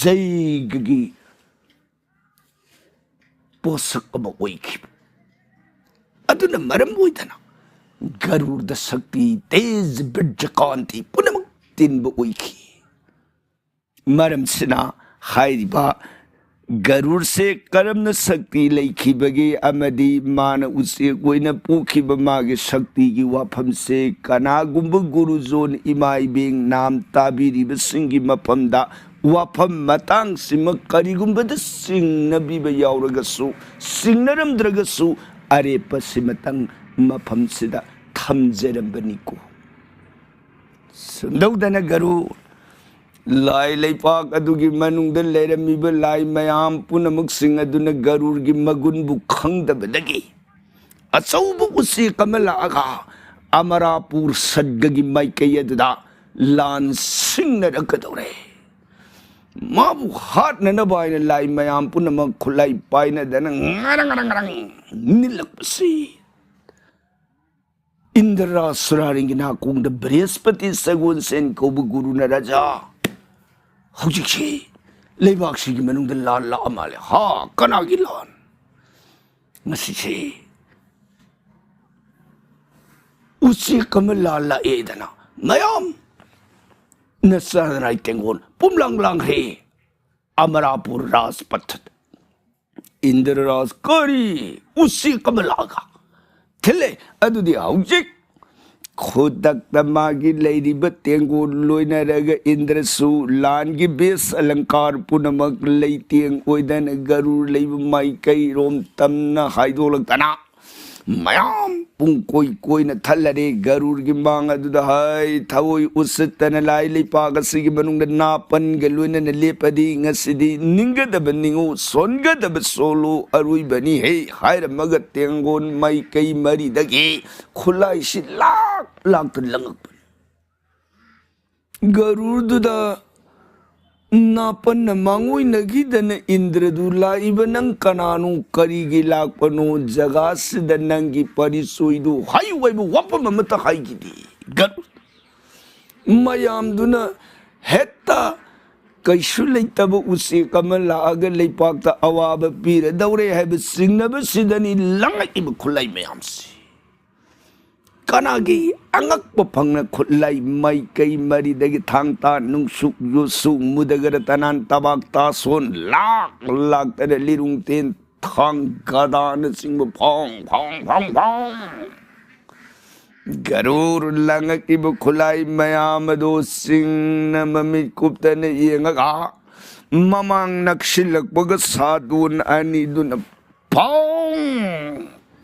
ꯖꯩꯒꯒꯤ ꯄꯣꯠꯁꯛ ꯑꯃ ꯑꯣꯏꯈꯤꯕ꯫ ꯑꯗꯨꯅ ꯃꯔꯝ ꯑꯣꯏꯗꯅ ꯒꯔꯨꯔꯗ ꯁꯛꯇꯤ, ꯇꯦꯖ, ꯕꯤꯔꯖ, ꯀꯥꯟꯇꯤ ꯄꯨꯝꯅꯃꯛ ꯇꯤꯟꯕ ꯑꯣꯏꯈꯤ꯫ ꯃꯔꯝꯁꯤꯅ ꯍꯥꯏꯔꯤꯕ ꯒꯔꯨꯔꯁꯦ ꯀꯔꯝꯅ ꯁꯛꯇꯤ ꯂꯩꯈꯤꯕꯒꯦ ꯑꯃꯗꯤ ꯃꯥꯅ ꯎꯆꯦꯛ ꯑꯣꯏꯅ ꯄꯣꯛꯈꯤꯕ ꯃꯥꯒꯤ ꯁꯛꯇꯤꯒꯤ ꯋꯥꯐꯝꯁꯦ ꯀꯅꯥꯒꯨꯝꯕ ꯒꯨꯔꯨꯖꯣꯟ ꯏꯃꯥ ꯏꯕꯦꯟ ꯅꯥꯝ ꯇꯥꯕꯤꯔꯤꯕꯁꯤꯡꯒꯤ ꯃꯐꯝꯗ ꯋꯥꯐꯝ ꯃꯇꯥꯡꯁꯤꯃ ꯀꯔꯤꯒꯨꯝꯕꯗ ꯆꯤꯡꯅꯕꯤꯕ ꯌꯥꯎꯔꯒꯁꯨ, ꯆꯤꯡꯅꯔꯝꯗ꯭ꯔꯒꯁꯨ ꯑꯔꯦꯞꯄꯁꯤꯃꯇꯪ ꯃꯐꯝꯁꯤꯗ ꯊꯝꯖꯔꯝꯕꯅꯤꯀꯣ꯫ ꯁꯨꯝꯗꯧꯗꯅ ꯒꯔꯨ ꯂꯥꯏ ꯂꯩꯄꯥꯛ ꯑꯗꯨꯒꯤ ꯃꯅꯨꯡꯗ ꯂꯩꯔꯝꯃꯤꯕ ꯂꯥꯏ ꯃꯌꯥꯝ ꯄꯨꯝꯅꯃꯛꯁꯤꯡ ꯑꯗꯨꯅ ꯒꯔꯨꯔꯒꯤ ꯃꯒꯨꯟꯕꯨ ꯈꯪꯗꯕꯗꯒꯤ ꯑꯆꯧꯕ ꯎꯆꯦꯛ ꯑꯃ ꯂꯥꯛꯑꯒ ꯑꯃꯔꯥꯄꯨꯔ ꯁꯠꯒꯒꯤ ꯃꯥꯏꯀꯩ ꯑꯗꯨꯗ ꯂꯥꯟ ꯁꯤꯡꯅꯔꯛꯀꯗꯧꯔꯦ꯫ ꯃꯥꯕꯨ ꯍꯥꯠꯅꯅꯕ ꯍꯥꯏꯅ ꯂꯥꯏ ꯃꯌꯥꯝ ꯄꯨꯝꯅꯃꯛ ꯈꯨꯠꯂꯥꯏ ꯄꯥꯏꯅꯗꯅ ꯉꯔꯪ ꯉꯔꯪ ꯉꯔꯪ ꯅꯤꯜꯂꯛꯄꯁꯤ ꯏꯟꯗ꯭ꯔ ꯁꯨꯔꯥꯔꯤꯡꯒꯤ ꯅꯥꯀꯣꯡꯗ ꯕ꯭ꯔꯍꯁꯄꯇꯤ ꯁꯒꯣꯜꯁꯦꯟ ꯀꯧꯕ ꯒꯨꯔꯨꯅ, "ꯔꯥꯖꯥ, ꯍꯧꯖꯤꯛꯁꯤ ꯂꯩꯕꯥꯛꯁꯤꯒꯤ ꯃꯅꯨꯡꯗ ꯂꯥꯟ ꯂꯥꯛꯑ ꯃꯥꯜꯂꯦ꯫ ꯍꯥ, ꯀꯅꯥꯒꯤ ꯂꯥꯟ? ꯉꯁꯤꯁꯤ ꯎꯆꯦꯛ ꯑꯃ ꯂꯥꯟ ꯂꯥꯛꯑꯦꯗꯅ ꯃꯌꯥꯝ ꯅꯆꯥꯅꯅꯥꯏ ꯇꯦꯡꯒꯣꯟ ꯄꯨꯝꯂꯥꯡ ꯂꯥꯡꯈ꯭ꯔꯦ ꯑꯃꯔꯥꯄꯨꯔ ꯔꯥꯖꯄꯊꯗ꯫" ꯏꯟꯗ꯭ꯔ ꯔꯥꯖ, "ꯀꯔꯤ? ꯎꯆꯦꯛ ꯑꯃ ꯂꯥꯛꯑꯒ?" ꯊꯤꯜꯂꯦ꯫ ꯑꯗꯨꯗꯤ ꯍꯧꯖꯤꯛ ꯈꯨꯗꯛꯇ ꯃꯥꯒꯤ ꯂꯩꯔꯤꯕ ꯇꯦꯡꯒꯣꯜ ꯂꯣꯏꯅꯔꯒ ꯏꯟꯗ꯭ꯔꯁꯨ ꯂꯥꯟꯒꯤ ꯕꯦꯁ ꯑꯂꯪꯀꯥꯔ ꯄꯨꯝꯅꯃꯛ ꯂꯩꯇꯦꯡ ꯑꯣꯏꯗꯅ ꯒꯔꯨꯔ ꯂꯩꯕ ꯃꯥꯏꯀꯩꯔꯣꯝ ꯇꯝꯅ ꯍꯥꯏꯗꯣꯛꯂꯛꯇꯅ ꯃꯌꯥꯝ ꯄꯨꯡ ꯀꯣꯏ ꯀꯣꯏꯅ ꯊꯜꯂꯔꯦ꯫ ꯒꯔꯨꯔꯒꯤ ꯃꯥꯡ ꯑꯗꯨꯗ ꯍꯥꯏ ꯊꯑꯣꯏ ꯎꯁꯤꯠꯇꯅ ꯂꯥꯏ ꯂꯩꯄꯥꯛ ꯑꯁꯤꯒꯤ ꯃꯅꯨꯡꯗ ꯅꯥꯄꯟꯒ ꯂꯣꯏꯅꯅ ꯂꯦꯞꯄꯗꯤ ꯉꯁꯤꯗꯤ ꯅꯤꯡꯒꯗꯕ ꯅꯤꯡꯉꯨ, ꯁꯣꯟꯒꯗꯕ ꯁꯣꯜꯂꯨ, ꯑꯔꯣꯏꯕꯅꯤ ꯍꯦ ꯍꯥꯏꯔꯝꯃꯒ ꯇꯦꯡꯒꯣꯟ ꯃꯥꯏꯀꯩ ꯃꯔꯤꯗꯒꯤ ꯈꯨꯠꯂꯥꯏꯁꯤ ꯂꯥꯛ ꯂꯥꯛꯇ ꯂꯪꯉꯛꯄꯅꯤ꯫ ꯒꯔꯨꯔꯗꯨꯗ ꯅꯥꯄꯟꯅ ꯃꯥꯡꯑꯣꯏꯅꯈꯤꯗꯅ ꯏꯟꯗ꯭ꯔꯗꯨ, "ꯂꯥꯛꯏꯕ ꯅꯪ ꯀꯅꯥꯅꯣ? ꯀꯔꯤꯒꯤ ꯂꯥꯛꯄꯅꯣ? ꯖꯒꯥꯁꯤꯗ ꯅꯪꯒꯤ ꯄꯔꯤꯆꯣꯏꯗꯨ ꯍꯥꯏꯌꯨ" ꯍꯥꯏꯕ ꯋꯥꯐꯝ ꯑꯃꯠꯇ ꯍꯥꯏꯈꯤꯗꯦ꯫ ꯒꯔꯨꯔ ꯃꯌꯥꯝꯗꯨꯅ ꯍꯦꯛꯇ ꯀꯩꯁꯨ ꯂꯩꯇꯕ ꯎꯆꯦꯛ ꯑꯃ ꯂꯥꯛꯑꯒ ꯂꯩꯄꯥꯛꯇ ꯑꯋꯥꯕ ꯄꯤꯔꯗꯧꯔꯦ ꯍꯥꯏꯕ ꯆꯤꯡꯅꯕꯁꯤꯗꯅꯤ ꯂꯪꯉꯛꯏꯕ ꯈꯨꯠꯂꯥꯏ ꯃꯌꯥꯝꯁꯤ꯫ ꯀꯅꯥꯒꯤ ꯑꯉꯛꯄ ꯐꯪꯅ ꯈꯨꯠꯂꯥꯏ ꯃꯥꯏꯀꯩ ꯃꯔꯤꯗꯒꯤ ꯊꯥꯡ ꯇꯥ ꯅꯨꯡꯁꯨꯛ ꯌꯨꯁꯨ ꯃꯨꯗꯒꯔ ꯇꯅꯥꯟ ꯇꯕꯥꯛ ꯇꯥꯁꯣꯟ ꯂꯥꯛ ꯂꯥꯛꯇꯅ ꯂꯤꯔꯨꯡ ꯇꯦꯟ ꯊꯥꯡ ꯒꯗꯥꯅꯆꯤꯡꯕ ꯐꯣꯡ ꯐꯣꯡ ꯐꯣꯡ ꯐꯣꯡ ꯒꯔꯨꯔ ꯂꯪꯉꯛꯏꯕ ꯈꯨꯠꯂꯥꯏ ꯃꯌꯥꯝ ꯑꯗꯨ ꯆꯤꯡꯅ ꯃꯃꯤꯠ ꯀꯨꯞꯇꯅ ꯌꯦꯡꯉꯒ ꯃꯃꯥꯡ ꯅꯛꯁꯤꯜꯂꯛꯄꯒ ꯁꯥꯗꯣꯟ ꯑꯅꯤꯗꯨꯅ ꯐꯣꯡ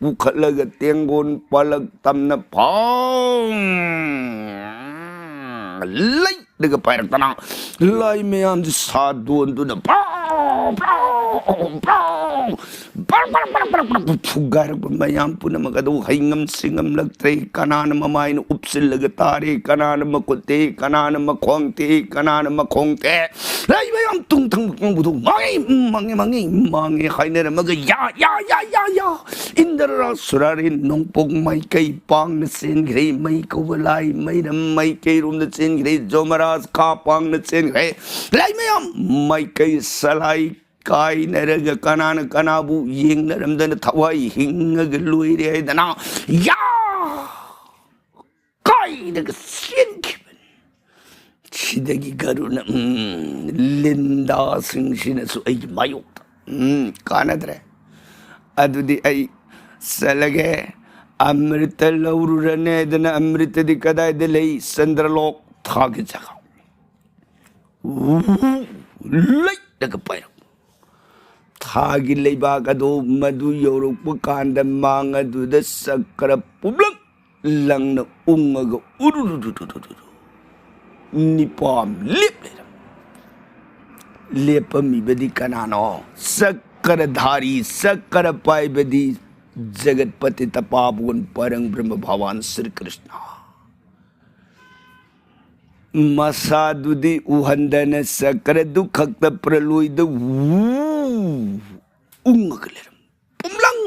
ꯄꯨꯈꯠꯂꯒ ꯇꯦꯡꯒꯣꯟ ꯄꯥꯜꯂꯛ ꯇꯝꯅ ꯐꯥꯎ ꯂꯩꯔꯒ ꯄꯥꯏꯔꯛꯇꯅ ꯂꯥꯏ ꯃꯌꯥꯝꯁꯤ ꯁꯥꯗꯣꯟꯗꯨꯅ ꯄ꯭ꯔꯥꯎ, ꯄ꯭ꯔꯥꯎ, ꯄ꯭ꯔꯥꯎ, ꯄ꯭ꯔꯥꯎ, ꯄ꯭ꯔꯥꯎ, ꯄ꯭ꯔꯥꯎ, ꯄ꯭ꯔꯥꯎ ꯐꯨꯒꯥꯏꯔꯛꯄ ꯃꯌꯥꯝ ꯄꯨꯝꯅꯃꯛ ꯑꯗꯨ ꯍꯩꯉꯝ ꯁꯤꯡꯉꯝꯂꯛꯇ꯭ꯔꯦ꯫ ꯀꯅꯥꯅ ꯃꯃꯥꯏꯅ ꯎꯞꯁꯤꯜꯂꯒ ꯇꯥꯔꯦ, ꯀꯅꯥꯅ ꯃꯈꯨꯠ ꯇꯦꯛꯏ, ꯀꯅꯥꯅ ꯃꯈꯣꯡ ꯇꯦꯛꯏ, ꯀꯅꯥꯅ ꯃꯈꯣꯡ ꯇꯦꯛ꯫ ꯂꯩ ꯃꯌꯥꯝ ꯇꯨꯡ ꯊꯪꯕ ꯀꯥꯡꯕꯨꯗꯣ ꯃꯥꯡꯉꯤ, ꯃꯥꯡꯉꯤ, ꯃꯥꯡꯉꯤ, ꯃꯥꯡꯉꯤ ꯍꯥꯏꯅꯔꯝꯃꯒ ꯌꯥ, ꯌꯥ, ꯌꯥ, ꯌꯥ, ꯌꯥ꯫ ꯏꯟꯗ꯭ꯔ ꯁꯨꯔꯥꯔꯤ ꯅꯣꯡꯄꯣꯛ ꯃꯥꯏꯀꯩ ꯄꯥꯡꯅ ꯆꯦꯟꯈ꯭ꯔꯦ, ꯃꯩ ꯀꯧꯕ ꯂꯥꯏ ꯃꯩꯔꯝ ꯃꯥꯏꯀꯩꯔꯣꯝꯗ ꯆꯦꯟꯈ꯭ꯔꯦ, ꯖꯣꯃꯔꯥꯖ ꯈꯥ ꯄꯥꯡꯅ ꯆꯦꯟꯈ꯭ꯔꯦ꯫ ꯂꯥꯏ ꯃꯌꯥꯝ ꯃꯥꯏꯀꯩ ꯁꯂꯥꯏ ꯀꯥꯏꯅꯔꯒ ꯀꯅꯥꯅ ꯀꯅꯥꯕꯨ ꯌꯦꯡꯅꯔꯝꯗꯅ ꯊꯋꯥꯏ ꯍꯤꯡꯉꯒ ꯂꯣꯏꯔꯦ ꯍꯥꯏꯗꯅ ꯌꯥ ꯀꯥꯏꯔꯒ ꯆꯦꯟꯈꯤꯕꯅꯤ꯫ ꯁꯤꯗꯒꯤ ꯒꯔꯨꯅ, ꯎꯝ, ꯂꯤꯟꯗꯥꯁꯤꯡꯁꯤꯅꯁꯨ ꯑꯩꯒꯤ ꯃꯥꯌꯣꯛꯇ, ꯎꯝ, ꯀꯥꯟꯅꯗ꯭ꯔꯦ꯫ ꯑꯗꯨꯗꯤ ꯑꯩ ꯆꯠꯂꯒꯦ꯫ ꯑꯃ꯭ꯔꯤꯇ ꯂꯧꯔꯨꯔꯅꯦ ꯍꯥꯏꯗꯅ ꯑꯃ꯭ꯔꯤꯇꯗꯤ ꯀꯗꯥꯏꯗ ꯂꯩ? ꯆꯟꯗ꯭ꯔꯂꯣꯛ ꯊꯥꯒꯤ ꯖꯒꯥ꯫ ꯎ, ꯂꯩ꯫ ꯂꯦꯞꯂꯒ ꯄꯥꯏꯔꯛꯄ꯫ ꯊꯥꯒꯤ ꯂꯩꯕꯥꯛ ꯑꯗꯨ ꯃꯗꯨ ꯌꯧꯔꯛꯄ ꯀꯥꯟꯗ ꯃꯥꯡ ꯑꯗꯨꯗ ꯆꯀ꯭ꯔ ꯄꯨꯝꯂꯪ ꯂꯪꯅ ꯎꯪꯉꯒ ꯎꯔꯨꯔꯨꯔꯨꯔꯨꯔꯨ ꯅꯤꯄꯥꯝ ꯂꯦꯞ ꯂꯩꯔꯝꯃꯤ꯫ ꯂꯦꯞꯄꯝꯃꯤꯕꯗꯤ ꯀꯅꯥꯅꯣ? ꯆꯀ꯭ꯔꯙꯥꯔꯤ, ꯆꯀ꯭ꯔ ꯄꯥꯏꯕꯗꯤ ꯖꯒꯠꯄꯇꯤꯇ ꯄꯥꯕꯣꯟ ꯄꯔꯪ ꯕ꯭ꯔꯍ꯭ꯃ ꯚꯒꯋꯥꯟ ꯁ꯭ꯔꯤ ꯀ꯭ꯔꯤꯁꯅ꯫ ꯃꯁꯥꯗꯨꯗꯤ ꯎꯍꯟꯗꯅ ꯆꯀ꯭ꯔꯗꯨ ꯈꯛꯇ ꯄ꯭ꯔꯂꯣꯏꯗ ꯋꯨ ꯎꯪꯉꯒ ꯂꯩꯔꯝ꯫ ꯄꯨꯝꯂꯪ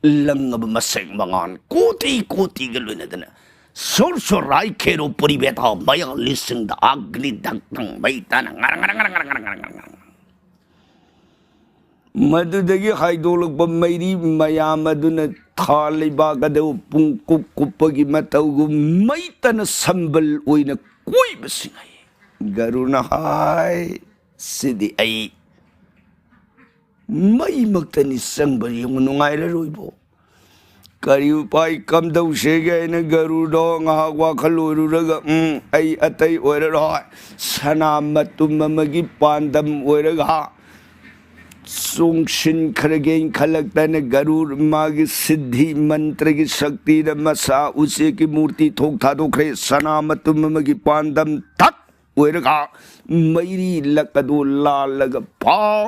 ꯂꯪꯉꯕ ꯃꯁꯦꯛ ꯃꯉꯥꯜ ꯀꯣꯇꯤ ꯀꯣꯇꯤꯒ ꯂꯣꯏꯅꯗꯅ ꯁꯣꯔ ꯁꯣꯔ ꯔꯥꯏ ꯈꯦꯔꯣ ꯄꯨꯔꯤ ꯕꯦꯇꯥ ꯃꯌꯥ ꯂꯤꯁꯤꯡꯗ ꯑꯒ꯭ꯅꯤ ꯗꯛꯇꯪ ꯃꯩ ꯇꯥꯅ ꯉꯔꯪ ꯉꯔꯪ ꯉꯔꯪ ꯉꯔꯪ ꯉꯔꯪ ꯉꯔꯪ ꯉꯔꯪ꯫ ꯃꯗꯨꯗꯒꯤ ꯍꯥꯏꯗꯣꯛꯂꯛꯄ ꯃꯩꯔꯤ ꯃꯌꯥꯝ ꯑꯗꯨꯅ ꯊꯥ ꯂꯩꯕꯥꯛ ꯑꯗꯨ ꯄꯨꯡꯀꯨꯞ ꯀꯨꯞꯄꯒꯤ ꯃꯇꯧꯒꯨꯝ ꯃꯩ ꯇꯥꯅ ꯁꯝꯕꯜ ꯑꯣꯏꯅ ꯀꯣꯏꯕꯁꯤꯡ ꯍꯥꯏ꯫ ꯒꯔꯨꯅ ꯍꯥꯏ, "ꯁꯤꯗꯤ ꯑꯩ ꯃꯩꯃꯛꯇꯅꯤ ꯆꯪꯕ ꯌꯦꯡꯉꯨ, ꯅꯨꯡꯉꯥꯏꯔꯔꯣꯏꯕꯣ꯫ ꯀꯔꯤ ꯎꯄꯥꯏ ꯀꯝꯗꯧꯁꯦꯒꯦ?" ꯍꯥꯏꯅ ꯒꯔꯨꯗꯣ ꯉꯥꯏꯍꯥꯛ ꯋꯥꯈꯜ ꯑꯣꯏꯔꯨꯔꯒ, "ꯎꯝ, ꯑꯩ ꯑꯇꯩ ꯑꯣꯏꯔꯔꯣꯏ, ꯁꯅꯥ ꯃꯇꯨꯝ ꯑꯃꯒꯤ ꯄꯥꯟꯗꯝ ꯑꯣꯏꯔꯒ ꯆꯣꯡꯁꯤꯟꯈ꯭ꯔꯒꯦ" ꯈꯜꯂꯛꯇꯅ ꯒꯔꯨꯔ ꯃꯥꯒꯤ ꯁꯤꯗꯙꯤ ꯃꯟꯇ꯭ꯔꯒꯤ ꯁꯛꯇꯤꯗ ꯃꯁꯥ ꯎꯆꯦꯛꯀꯤ ꯃꯨꯔꯇꯤ ꯊꯣꯛ ꯊꯥꯗꯣꯛꯈ꯭ꯔꯦ꯫ ꯁꯅꯥ ꯃꯇꯨꯝ ꯑꯃꯒꯤ ꯄꯥꯟꯗꯝ ꯊꯛ ꯑꯣꯏꯔꯒ ꯃꯩꯔꯤ ꯂꯛ ꯑꯗꯨ ꯂꯥꯜꯂꯒ ꯐꯥꯎ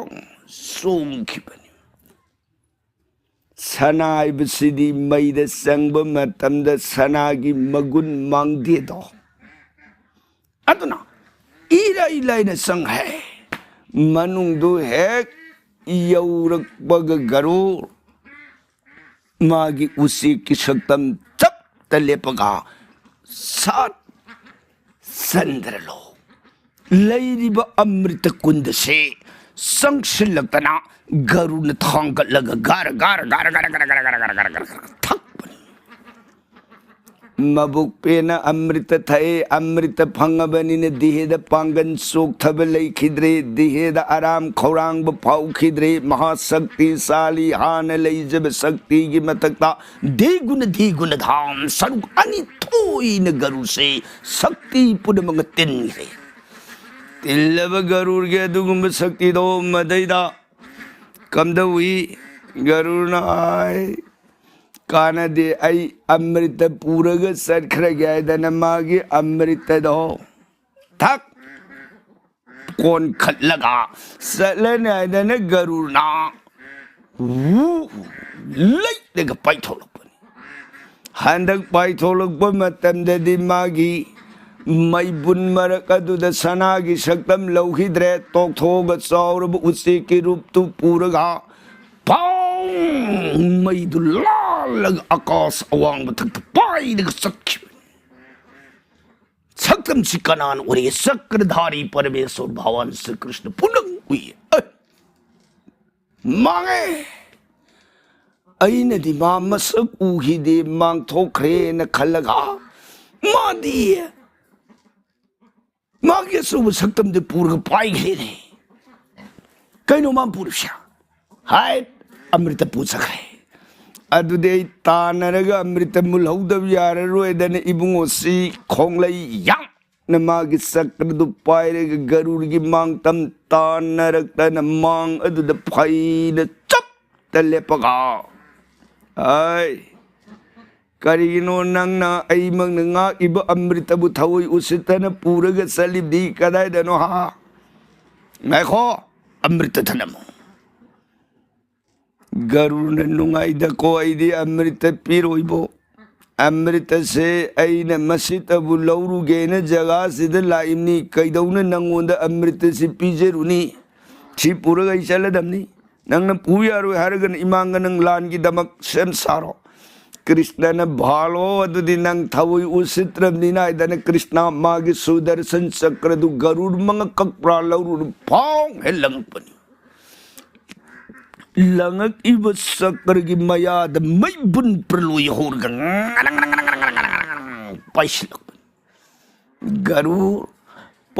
ꯆꯣꯡꯈꯤꯕꯅꯤ꯫ ꯁꯅꯥ ꯍꯥꯏꯕꯁꯤꯗꯤ ꯃꯩꯗ ꯆꯪꯕ ꯃꯇꯝꯗ ꯁꯅꯥꯒꯤ ꯃꯒꯨꯟ ꯃꯥꯡꯗꯦꯗꯣ꯫ ꯑꯗꯨꯅ ꯏꯔꯥꯏ ꯂꯥꯏꯅ ꯆꯪꯈ꯭ꯔꯦ꯫ ꯃꯅꯨꯡꯗꯨ ꯍꯦꯛ ꯌꯧꯔꯛꯄꯒ ꯒꯔꯨꯔ ꯃꯥꯒꯤ ꯎꯆꯦꯛꯀꯤ ꯁꯛꯇꯝ ꯆꯞꯇ ꯂꯦꯞꯄꯒ ꯁꯠ ꯆꯟꯗ꯭ꯔꯂꯣ ꯂꯩꯔꯤꯕ ꯑꯃ꯭ꯔꯤꯇ ꯀꯨꯟꯗꯁꯦ ꯆꯪꯁꯤꯜꯂꯛꯇꯅ ꯒꯔꯨꯅ ꯊꯥꯡꯒꯠꯂꯒ ꯒꯥꯔ ꯒꯥꯔ ꯒꯥꯔ ꯒꯥꯔ ꯒꯥꯔ ꯒꯥꯔ ꯒꯥꯔ ꯒꯥꯔ ꯒꯥꯔ ꯒꯥꯔ ꯊꯛꯄꯅꯤ꯫ ꯃꯕꯨꯛ ꯄꯦꯟꯅ ꯑꯃ꯭ꯔꯤꯇ ꯊꯛꯑꯦ꯫ ꯑꯃ꯭ꯔꯤꯇ ꯐꯪꯉꯕꯅꯤꯅ ꯗꯤꯍꯦꯗ ꯄꯥꯡꯒꯟ ꯆꯣꯛꯊꯕ ꯂꯩꯈꯤꯗ꯭ꯔꯦ, ꯗꯤꯍꯦꯗ ꯑꯔꯥꯝ ꯈꯧꯔꯥꯡꯕ ꯐꯥꯎꯈꯤꯗ꯭ꯔꯦ꯫ ꯃꯍꯥꯁꯛꯇꯤꯁꯥꯂꯤ ꯍꯥꯟꯅ ꯂꯩꯖꯕ ꯁꯛꯇꯤꯒꯤ ꯃꯊꯛꯇ ꯗꯤꯒꯨꯅ ꯗꯤꯒꯨꯅ ꯙꯥꯝ ꯁꯔꯨꯛ ꯑꯅꯤ ꯊꯣꯏꯅ ꯒꯔꯨꯁꯦ ꯁꯛꯇꯤ ꯄꯨꯝꯅꯃꯛꯅ ꯇꯤꯟꯈ꯭ꯔꯦ꯫ ꯇꯤꯜꯂꯕ ꯒꯔꯨꯔꯒꯤ ꯑꯗꯨꯒꯨꯝꯕ ꯁꯛꯇꯤꯗꯣ ꯃꯗꯩꯗ ꯀꯝꯗꯧꯏ? ꯒꯔꯨꯔꯅ ꯍꯥꯏ, "ꯀꯥꯟꯅꯗꯦ, ꯑꯩ ꯑꯃ꯭ꯔꯤꯇ ꯄꯨꯔꯒ ꯆꯠꯈ꯭ꯔꯒꯦ" ꯍꯥꯏꯗꯅ ꯃꯥꯒꯤ ꯑꯃ꯭ꯔꯤꯇꯗꯣ ꯊꯛ ꯀꯣꯟꯈꯠꯂꯒ ꯆꯠꯂꯅꯤ ꯍꯥꯏꯗꯅ ꯒꯔꯨꯔꯅ ꯋꯨ ꯂꯩꯔꯒ ꯄꯥꯏꯊꯣꯛꯂꯛꯄꯅꯤ꯫ ꯍꯟꯗꯛ ꯄꯥꯏꯊꯣꯛꯂꯛꯄ ꯃꯇꯝꯗꯗꯤ ꯃꯥꯒꯤ ꯃꯩꯕꯨꯟ ꯃꯔꯛ ꯑꯗꯨꯗ ꯁꯅꯥꯒꯤ ꯁꯛꯇꯝ ꯂꯧꯈꯤꯗ꯭ꯔꯦ꯫ ꯇꯣꯛꯊꯣꯛꯑꯒ ꯆꯥꯎꯔꯕ ꯎꯆꯦꯛꯀꯤ ꯔꯨꯞꯇꯨ ꯄꯨꯔꯒ ꯄꯥꯎ ꯃꯩꯗꯨ ꯂꯥꯜꯂꯒ ꯑꯀꯥꯁ ꯑꯋꯥꯡꯕ ꯊꯛꯇ ꯄꯥꯏꯔꯒ ꯆꯠꯈꯤꯕꯅꯤ꯫ ꯁꯛꯇꯝꯁꯤ ꯀꯅꯥꯅ ꯎꯔꯤ? ꯆꯀ꯭ꯔꯙꯥꯔꯤ ꯄꯔꯃꯦꯁꯣꯔ ꯚꯒꯋꯥꯟ ꯁ꯭ꯔꯤ ꯀ꯭ꯔꯤꯁꯅ ꯄꯨꯝꯅꯃꯛ ꯎꯏ꯫ ꯑꯦ! ꯃꯥꯡꯉꯦ꯫ ꯑꯩꯅꯗꯤ ꯃꯥ ꯃꯁꯛ ꯎꯈꯤꯗꯦ, ꯃꯥꯡꯊꯣꯛꯈ꯭ꯔꯦꯅ ꯈꯜꯂꯒ ꯃꯥꯗꯤ ꯃꯥꯒꯤ ꯑꯆꯧꯕ ꯁꯛꯇꯝꯗꯨ ꯄꯨꯔꯒ ꯄꯥꯏꯈ꯭ꯔꯦꯅꯦ꯫ ꯀꯩꯅꯣ ꯃꯥ ꯄꯨꯔꯤꯁꯦ? ꯍꯥꯏ, ꯑꯃ꯭ꯔꯤꯇ ꯄꯨ ꯆꯠꯈ꯭ꯔꯦ꯫ ꯑꯗꯨꯗꯤ ꯑꯩ ꯇꯥꯟꯅꯔꯒ ꯑꯃ꯭ꯔꯤꯇ ꯃꯨꯜꯍꯧꯗꯕ ꯌꯥꯔꯔꯣꯏꯗꯅ ꯏꯕꯨꯡꯉꯣꯁꯤ ꯈꯣꯡꯂꯩ ꯌꯥꯡꯅ ꯃꯥꯒꯤ ꯆꯀ꯭ꯔꯗꯨ ꯄꯥꯏꯔꯒ ꯒꯔꯨꯔꯒꯤ ꯃꯥꯡ ꯇꯝ ꯇꯥꯟꯅꯔꯛꯇꯅ ꯃꯥꯡ ꯑꯗꯨꯗ ꯐꯩꯅ ꯆꯞꯇ ꯂꯦꯞꯄꯒ, "ꯑꯩ, ꯀꯔꯤꯒꯤꯅꯣ ꯅꯪꯅ ꯑꯩꯃꯛꯅ ꯉꯥꯛꯏꯕ ꯑꯃ꯭ꯔꯤꯇꯕꯨ ꯊꯑꯣꯏ ꯎꯁꯤꯠꯇꯅ ꯄꯨꯔꯒ ꯆꯠꯂꯤꯕꯗꯤ ꯀꯗꯥꯏꯗꯅꯣ ꯍꯥ? ꯉꯥꯏꯈꯣ, ꯑꯃ꯭ꯔꯤꯇ ꯊꯅꯝꯃꯨ"꯫ ꯒꯔꯨꯔꯅ, "ꯅꯨꯡꯉꯥꯏꯗꯀꯣ, ꯑꯩꯗꯤ ꯑꯃ꯭ꯔꯤꯇ ꯄꯤꯔꯣꯏꯕꯣ꯫ ꯑꯃ꯭ꯔꯤꯇꯁꯦ ꯑꯩꯅ ꯃꯁꯤꯇꯕꯨ ꯂꯧꯔꯨꯒꯦꯅ ꯖꯒꯥꯁꯤꯗ ꯂꯥꯛꯏꯕꯅꯤ꯫ ꯀꯩꯗꯧꯅ ꯅꯪꯉꯣꯟꯗ ꯑꯃ꯭ꯔꯤꯇꯁꯤ ꯄꯤꯖꯔꯨꯅꯤ? ꯁꯤ ꯄꯨꯔꯒ ꯑꯩ ꯆꯠꯂꯗꯕꯅꯤ꯫ ꯅꯪꯅ ꯄꯨ ꯌꯥꯔꯣꯏ ꯍꯥꯏꯔꯒꯅ ꯏꯃꯥꯡꯒ ꯅꯪ ꯂꯥꯟꯒꯤꯗꯃꯛ ꯁꯦꯝ ꯁꯥꯔꯣ"꯫ ꯀ꯭ꯔꯤꯁꯅꯅ, "ꯚꯥꯂꯣ, ꯑꯗꯨꯗꯤ ꯅꯪ ꯊꯑꯣꯏ ꯎꯁꯤꯠꯇ꯭ꯔꯕꯅꯤꯅ" ꯍꯥꯏꯗꯅ ꯀ꯭ꯔꯤꯁꯅ ꯃꯥꯒꯤ ꯁꯨꯗꯔꯁꯟ ꯆꯀ꯭ꯔꯗꯨ ꯒꯔꯨꯔ ꯃꯉꯛ ꯀꯛꯄ꯭ꯔꯥ ꯂꯧꯔꯨꯅ ꯐꯥꯎ ꯍꯦꯛ ꯂꯪꯉꯛꯄꯅꯤ꯫ ꯂꯪꯉꯛꯏꯕ ꯆꯀ꯭ꯔꯒꯤ ꯃꯌꯥꯗ ꯃꯩꯕꯨꯟ ꯄ꯭ꯔꯂꯣꯏ ꯍꯧꯔꯒ ꯄꯥꯏꯁꯤꯜꯂꯛꯄꯅꯤ꯫ ꯒꯔꯨꯔ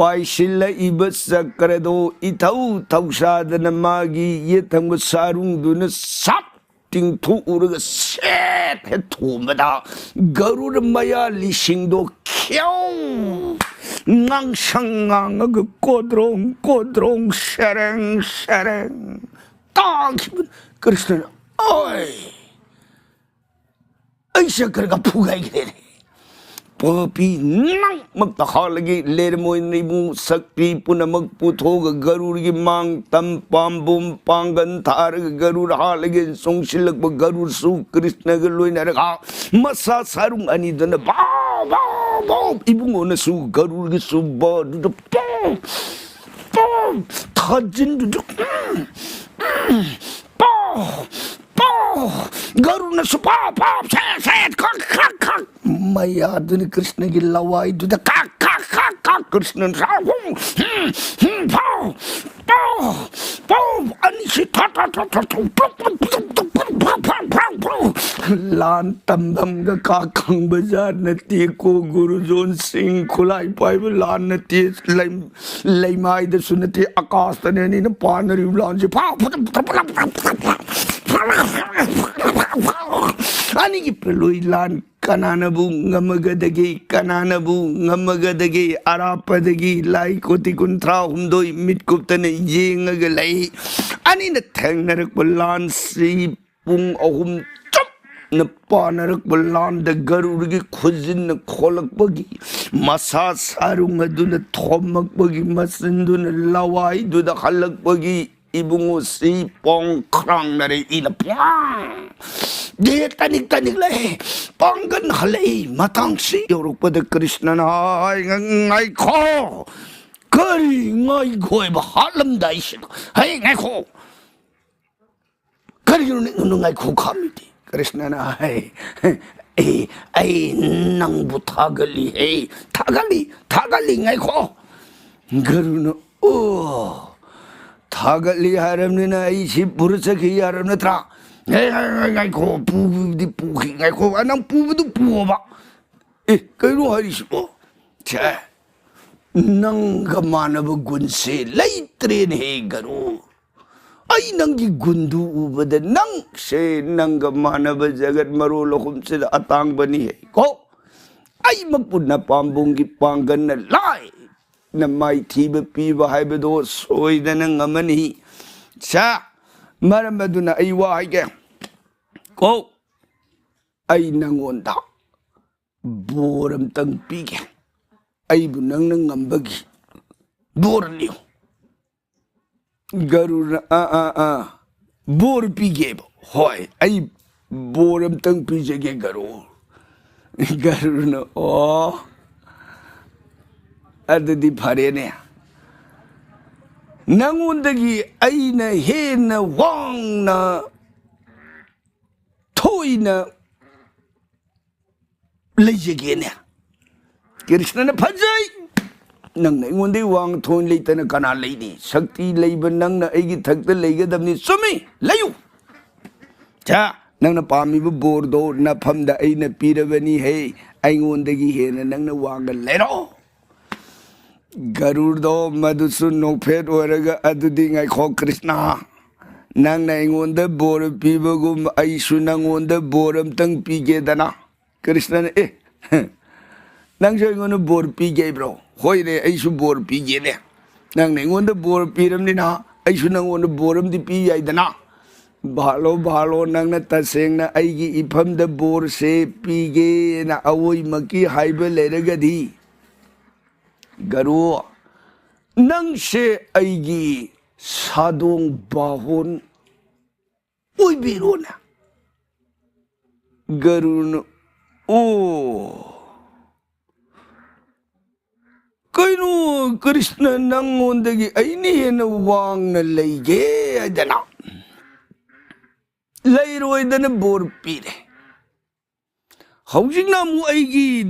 ꯄꯥꯏꯁꯤꯜꯂꯛꯏꯕ ꯆꯀ꯭ꯔꯗꯣ ꯏꯊꯧ ꯊꯧꯁꯥꯗꯅ ꯃꯥꯒꯤ ꯌꯦꯠ ꯊꯪꯕ ꯁꯥꯔꯨꯡꯗꯨꯅ ꯁꯥꯞ ꯇꯤꯡꯊꯣꯛꯎꯔꯒ ꯁꯦꯠ ꯍꯦꯛ ꯊꯣꯝꯕꯗ ꯒꯔꯨꯔ ꯃꯌꯥ ꯂꯤꯁꯤꯡꯗꯣ ꯈ꯭ꯌꯧ ꯉꯥꯡꯁꯪ ꯉꯥꯡꯉꯒ ꯀꯣꯗ꯭ꯔꯣꯡ ꯀꯣꯗ꯭ꯔꯣꯡ, ꯁꯦꯔꯦꯡ ꯁꯦꯔꯦꯡ ꯇꯥꯈꯤꯕꯅꯤ꯫ ꯀ꯭ꯔꯤꯁꯅꯅ, "ꯑꯣꯏ, ꯑꯩ ꯆꯀ꯭ꯔꯒ ꯐꯨꯒꯥꯏꯈ꯭ꯔꯦꯅꯦ꯫ ꯄꯥꯄꯤ, ꯅꯪꯃꯛꯇ ꯍꯥꯠꯂꯒꯦ꯫ ꯂꯩꯔꯝꯃꯣꯏ ꯏꯕꯨꯡ, ꯁꯛꯇꯤ ꯄꯨꯝꯅꯃꯛ ꯄꯨꯊꯣꯛꯑꯒ ꯒꯔꯨꯔꯒꯤ ꯃꯥꯡ ꯇꯝ ꯄꯥꯝꯕꯣꯝ ꯄꯥꯡꯒꯟ ꯊꯥꯔꯒ ꯒꯔꯨꯔ ꯍꯥꯠꯂꯒꯦ ꯆꯣꯡꯁꯤꯜꯂꯛꯄ ꯒꯔꯨꯔꯁꯨ ꯀ꯭ꯔꯤꯁꯅꯒ ꯂꯣꯏꯅꯔꯒ ꯃꯁꯥ ꯁꯥꯔꯨꯡ ꯑꯅꯤꯗꯨꯅ ꯕꯥꯎ ꯕꯥꯎ ꯕꯥꯎ, ꯏꯕꯨꯡꯉꯣꯅꯁꯨ ꯒꯔꯨꯔꯒꯤꯁꯨ ꯕꯥꯗꯨꯗ ꯄꯥꯎ ꯄꯥꯎ ꯊꯥꯖꯤꯟꯗꯨꯗ ꯎꯝ, ꯎꯝ, ꯄꯥꯎ ꯄꯥꯎ ꯒꯔꯨꯔꯅꯁꯨ ꯄꯥꯎ ꯄꯥꯎ ꯁꯦꯠ ꯁꯦꯠ ꯈꯛ ꯈꯛ ꯈꯛ ꯃꯌꯥꯗꯨꯅ ꯀ꯭ꯔꯤꯁꯅꯒꯤ ꯂꯋꯥꯏꯗꯨꯗ ꯀꯛ ꯀꯛ ꯀꯛ ꯀꯛ ꯀ꯭ꯔꯤꯁꯅꯅ ꯁꯥꯎ ꯍꯨꯝ ꯍꯨꯝ ꯍꯨꯝ ꯄꯥꯎ ꯄꯥꯎ ꯄꯥꯎ ꯑꯅꯤꯁꯤ ꯊꯥ ꯊꯥ ꯊꯥ ꯊꯥ ꯊꯥ ꯄꯥꯎ ꯄꯥꯎ ꯄꯥꯎ ꯄꯥꯎ ꯄꯥꯎ ꯄꯥꯎ ꯄꯥꯎ ꯄꯥꯎ ꯄꯥꯎ ꯂꯥꯟ ꯇꯝꯐꯝꯒ ꯀꯥ ꯈꯪꯕ ꯖꯥꯠ ꯅꯠꯇꯦꯀꯣ꯫ ꯒꯨꯔꯨꯖꯣꯟ ꯁꯤꯡ ꯈꯨꯠꯂꯥꯏ ꯄꯥꯏꯕ ꯂꯥꯟ ꯅꯠꯇꯦ꯫ ꯂꯩ-, ꯂꯩꯃꯥꯏꯗꯁꯨ ꯅꯠꯇꯦ, ꯑꯀꯥꯁꯇꯅꯦ ꯑꯅꯤꯅ ꯄꯥꯟꯅꯔꯤꯕ ꯂꯥꯟꯁꯦ꯫ ꯐꯥꯎ! ꯑꯅꯤꯒꯤ ꯄ꯭ꯔꯂꯣꯏ ꯂꯥꯟ ꯀꯅꯥꯅꯕꯨ ꯉꯝꯃꯒꯗꯒꯦ? ꯀꯅꯥꯅꯕꯨ ꯉꯝꯃꯒꯗꯒꯦ? ꯑꯔꯥꯞꯄꯗꯒꯤ ꯂꯥꯏ ꯀꯣꯇꯤ ꯀꯨꯟꯊ꯭ꯔꯥ ꯍꯨꯝꯗꯣꯏ ꯃꯤꯠꯀꯨꯞꯇꯅ ꯌꯦꯡꯉꯒ ꯂꯩ꯫ ꯑꯅꯤꯅ ꯊꯦꯡꯅꯔꯛꯄ ꯂꯥꯟꯁꯤ ꯄꯨꯡ ꯑꯍꯨꯝ ꯆꯨꯞꯅ ꯄꯥꯅꯔꯛꯄ ꯂꯥꯟꯗ ꯒꯔꯨꯔꯒꯤ ꯈꯨꯖꯤꯟꯅ ꯈꯣꯜꯂꯛꯄꯒꯤ, ꯃꯁꯥ ꯁꯥꯔꯨꯡ ꯑꯗꯨꯅ ꯊꯣꯝꯃꯛꯄꯒꯤ, ꯃꯆꯤꯟꯗꯨꯅ ꯂꯋꯥꯏꯗꯨꯗ ꯍꯜꯂꯛꯄꯒꯤ, ꯏꯕꯨꯡꯉꯣꯁꯤ ꯄꯣꯡ ꯈ꯭ꯔꯥꯡꯅꯔꯦ ꯏꯅ ꯄ꯭ꯌꯥꯡ꯫ ꯗꯦ ꯇꯅꯤꯛ ꯇꯅꯤꯛ ꯂꯩ꯫ ꯄꯥꯡꯒꯟ ꯍꯜꯂꯛꯏ꯫ ꯃꯇꯥꯡꯁꯤ ꯌꯧꯔꯛꯄꯗ ꯀ꯭ꯔꯤꯁꯅꯅ ꯍꯥꯏ, "ꯉ-, ꯉꯥꯏꯈꯣ!" "ꯀꯔꯤ ꯉꯥꯏꯈꯣ ꯍꯥꯏꯕ ꯍꯥꯠꯂꯝꯗꯥꯏꯁꯤꯗ? ꯍꯩ, ꯉꯥꯏꯈꯣ!" "ꯀꯔꯤꯒꯤꯅꯣ ꯅꯪꯅ ꯉꯥꯏꯈꯣ ꯈꯥꯝꯃꯤꯗꯤ?" ꯀ꯭ꯔꯤꯁꯅꯅ ꯍꯥꯏ, "ꯑꯩ, ꯑꯩ ꯅꯪꯕꯨ ꯊꯥꯒꯠꯂꯤ ꯍꯦ, ꯊꯥꯒꯠꯂꯤ, ꯊꯥꯒꯠꯂꯤ, ꯉꯥꯏꯈꯣ!" ꯒꯔꯨꯅ, "ꯑꯣ, ꯊꯥꯒꯠꯂꯤ ꯍꯥꯏꯔꯕꯅꯤꯅ ꯑꯩ ꯁꯤ ꯄꯨꯔ ꯆꯠꯈꯤ ꯌꯥꯔꯕ ꯅꯠꯇ꯭ꯔꯥ? ꯑꯦ, ꯉꯥꯏ-, ꯉꯥꯏ-, ꯉꯥꯏꯈꯣ, ꯄꯨꯕꯗꯤ ꯄꯨꯈꯤ, ꯉꯥꯏꯈꯣ, ꯑ, ꯅꯪ ꯄꯨꯕꯗꯨ ꯄꯨꯑꯣꯕ꯫" "ꯑꯦ, ꯀꯩꯅꯣ ꯍꯥꯏꯔꯤꯁꯤꯕꯣ? ꯁꯦ, ꯅꯪꯒ ꯃꯥꯟꯅꯕ ꯒꯨꯟꯁꯦ ꯂꯩꯇ꯭ꯔꯦꯅꯦꯍꯦ, ꯒꯔꯨ꯫ ꯑꯩ ꯅꯪꯒꯤ ꯒꯨꯟꯗꯨ ꯎꯕꯗ ꯅꯪꯁꯦ ꯅꯪꯒ ꯃꯥꯟꯅꯕ ꯖꯒꯠ ꯃꯔꯣꯜ ꯑꯍꯨꯝꯁꯤꯗ ꯑꯇꯥꯡꯕꯅꯤꯍꯦ ꯀꯣ꯫ ꯑꯩꯃꯛꯄꯨ ꯅꯄꯥꯝꯕꯣꯝꯒꯤ ꯄꯥꯡꯒꯜꯅ ꯂꯥꯏꯅ ꯃꯥꯏꯊꯤꯕ ꯄꯤꯕ ꯍꯥꯏꯕꯗꯣ ꯁꯣꯏꯗꯅ ꯉꯝꯃꯅꯤ꯫ ꯁꯥ, ꯃꯔꯝ ꯑꯗꯨꯅ ꯑꯩ ꯋꯥ ꯍꯥꯏꯒꯦ꯫ ꯀꯣ, ꯑꯩ ꯅꯪꯉꯣꯟꯗ ꯕꯣꯔ ꯑꯝꯇꯪ ꯄꯤꯒꯦ꯫ ꯑꯩꯕꯨ ꯅꯪꯅ ꯉꯝꯕꯒꯤ ꯕꯣꯔ ꯅꯤꯌꯨ꯫ ꯒꯔꯨꯅ, "ꯑꯥ, ꯑꯥ, ꯑꯥ, ꯕꯣꯔ ꯄꯤꯒꯦꯕ?" "ꯍꯣꯏ, ꯑꯩ ꯕꯣꯔ ꯑꯝꯇꯪ ꯄꯤꯖꯒꯦ, ꯒꯔꯨ꯫" ꯒꯔꯨꯅ, "ꯑꯣ, ꯑꯗꯨꯗꯤ ꯐꯔꯦꯅꯦ꯫ ꯅꯪꯉꯣꯟꯗꯒꯤ ꯑꯩꯅ ꯍꯦꯟꯅ ꯋꯥꯡꯅ, ꯊꯣꯏꯅ ꯂꯩꯖꯒꯦꯅꯦ꯫" ꯀ꯭ꯔꯤꯁꯅꯅ, "ꯐꯖꯩ! ꯅꯪꯅ ꯑꯩꯉꯣꯟꯗꯒꯤ ꯋꯥꯡ ꯊꯣꯏꯅ ꯂꯩꯇꯅ ꯀꯅꯥ ꯂꯩꯅꯤ? ꯁꯛꯇꯤ ꯂꯩꯕ ꯅꯪꯅ ꯑꯩꯒꯤ ꯊꯛꯇ ꯂꯩꯒꯗꯕꯅꯤ꯫ ꯆꯨꯝꯃꯤ, ꯂꯩꯌꯨ꯫ ꯁꯥ, ꯅꯪꯅ ꯄꯥꯝꯃꯤꯕ ꯕꯣꯔꯗꯣ ꯅꯐꯝꯗ ꯑꯩꯅ ꯄꯤꯔꯕꯅꯤ ꯍꯦ꯫ ꯑꯩꯉꯣꯟꯗꯒꯤ ꯍꯦꯟꯅ ꯅꯪꯅ ꯋꯥꯡꯅ ꯂꯩꯔꯣ꯫" ꯒꯔꯨꯔꯗꯣ ꯃꯗꯨꯁꯨ ꯅꯣꯛꯐꯦꯠ ꯑꯣꯏꯔꯒ, "ꯑꯗꯨꯗꯤ ꯉꯥꯏꯈꯣ ꯀ꯭ꯔꯤꯁꯅ, ꯅꯪꯅ ꯑꯩꯉꯣꯟꯗ ꯕꯣꯔ ꯄꯤꯕꯒꯨꯝ ꯑꯩꯁꯨ ꯅꯪꯉꯣꯟꯗ ꯕꯣꯔ ꯑꯝꯇꯪ ꯄꯤꯒꯦꯗꯅ꯫" ꯀ꯭ꯔꯤꯁꯅꯅ, "ꯑꯦ, ꯅꯪꯁꯨ ꯑꯩꯉꯣꯟꯗ ꯕꯣꯔ ꯄꯤꯒꯦ ꯍꯥꯏꯕ꯭ꯔꯣ? ꯍꯣꯏꯅꯦ, ꯑꯩꯁꯨ ꯕꯣꯔ ꯄꯤꯒꯦꯅꯦ꯫ ꯅꯪꯅ ꯑꯩꯉꯣꯟꯗ ꯕꯣꯔ ꯄꯤꯔꯕꯅꯤꯅ ꯑꯩꯁꯨ ꯅꯪꯉꯣꯟꯗ ꯕꯣꯔ ꯑꯃꯗꯤ ꯄꯤ ꯌꯥꯏꯗꯅ꯫ ꯚꯥꯂꯣ, ꯚꯥꯂꯣ, ꯅꯪꯅ ꯇꯁꯦꯡꯅ ꯑꯩꯒꯤ ꯏꯐꯝꯗ ꯕꯣꯔꯁꯦ ꯄꯤꯒꯦꯅ ꯑꯋꯣꯏꯃꯛꯀꯤ ꯍꯥꯏꯕ ꯂꯩꯔꯒꯗꯤ, ꯒꯔꯨ, ꯅꯪꯁꯦ ꯑꯩꯒꯤ ꯁꯥꯗꯣꯡ ꯕꯥꯍꯣꯟ ꯑꯣꯏꯕꯤꯔꯣꯅꯦ꯫" ꯒꯔꯨꯅ, "ꯑꯣ, ꯀꯩꯅꯣ ꯀ꯭ꯔꯤꯁꯅ, ꯅꯪꯉꯣꯟꯗꯒꯤ ꯑꯩꯅ ꯍꯦꯟꯅ ꯋꯥꯡꯅ ꯂꯩꯒꯦ ꯍꯥꯏꯗꯅ ꯂꯩꯔꯣꯏꯗꯅ ꯕꯣꯔ ꯄꯤꯔꯦ꯫ ꯍꯧꯖꯤꯛꯅ ꯑꯃꯨꯛ ꯑꯩꯒꯤ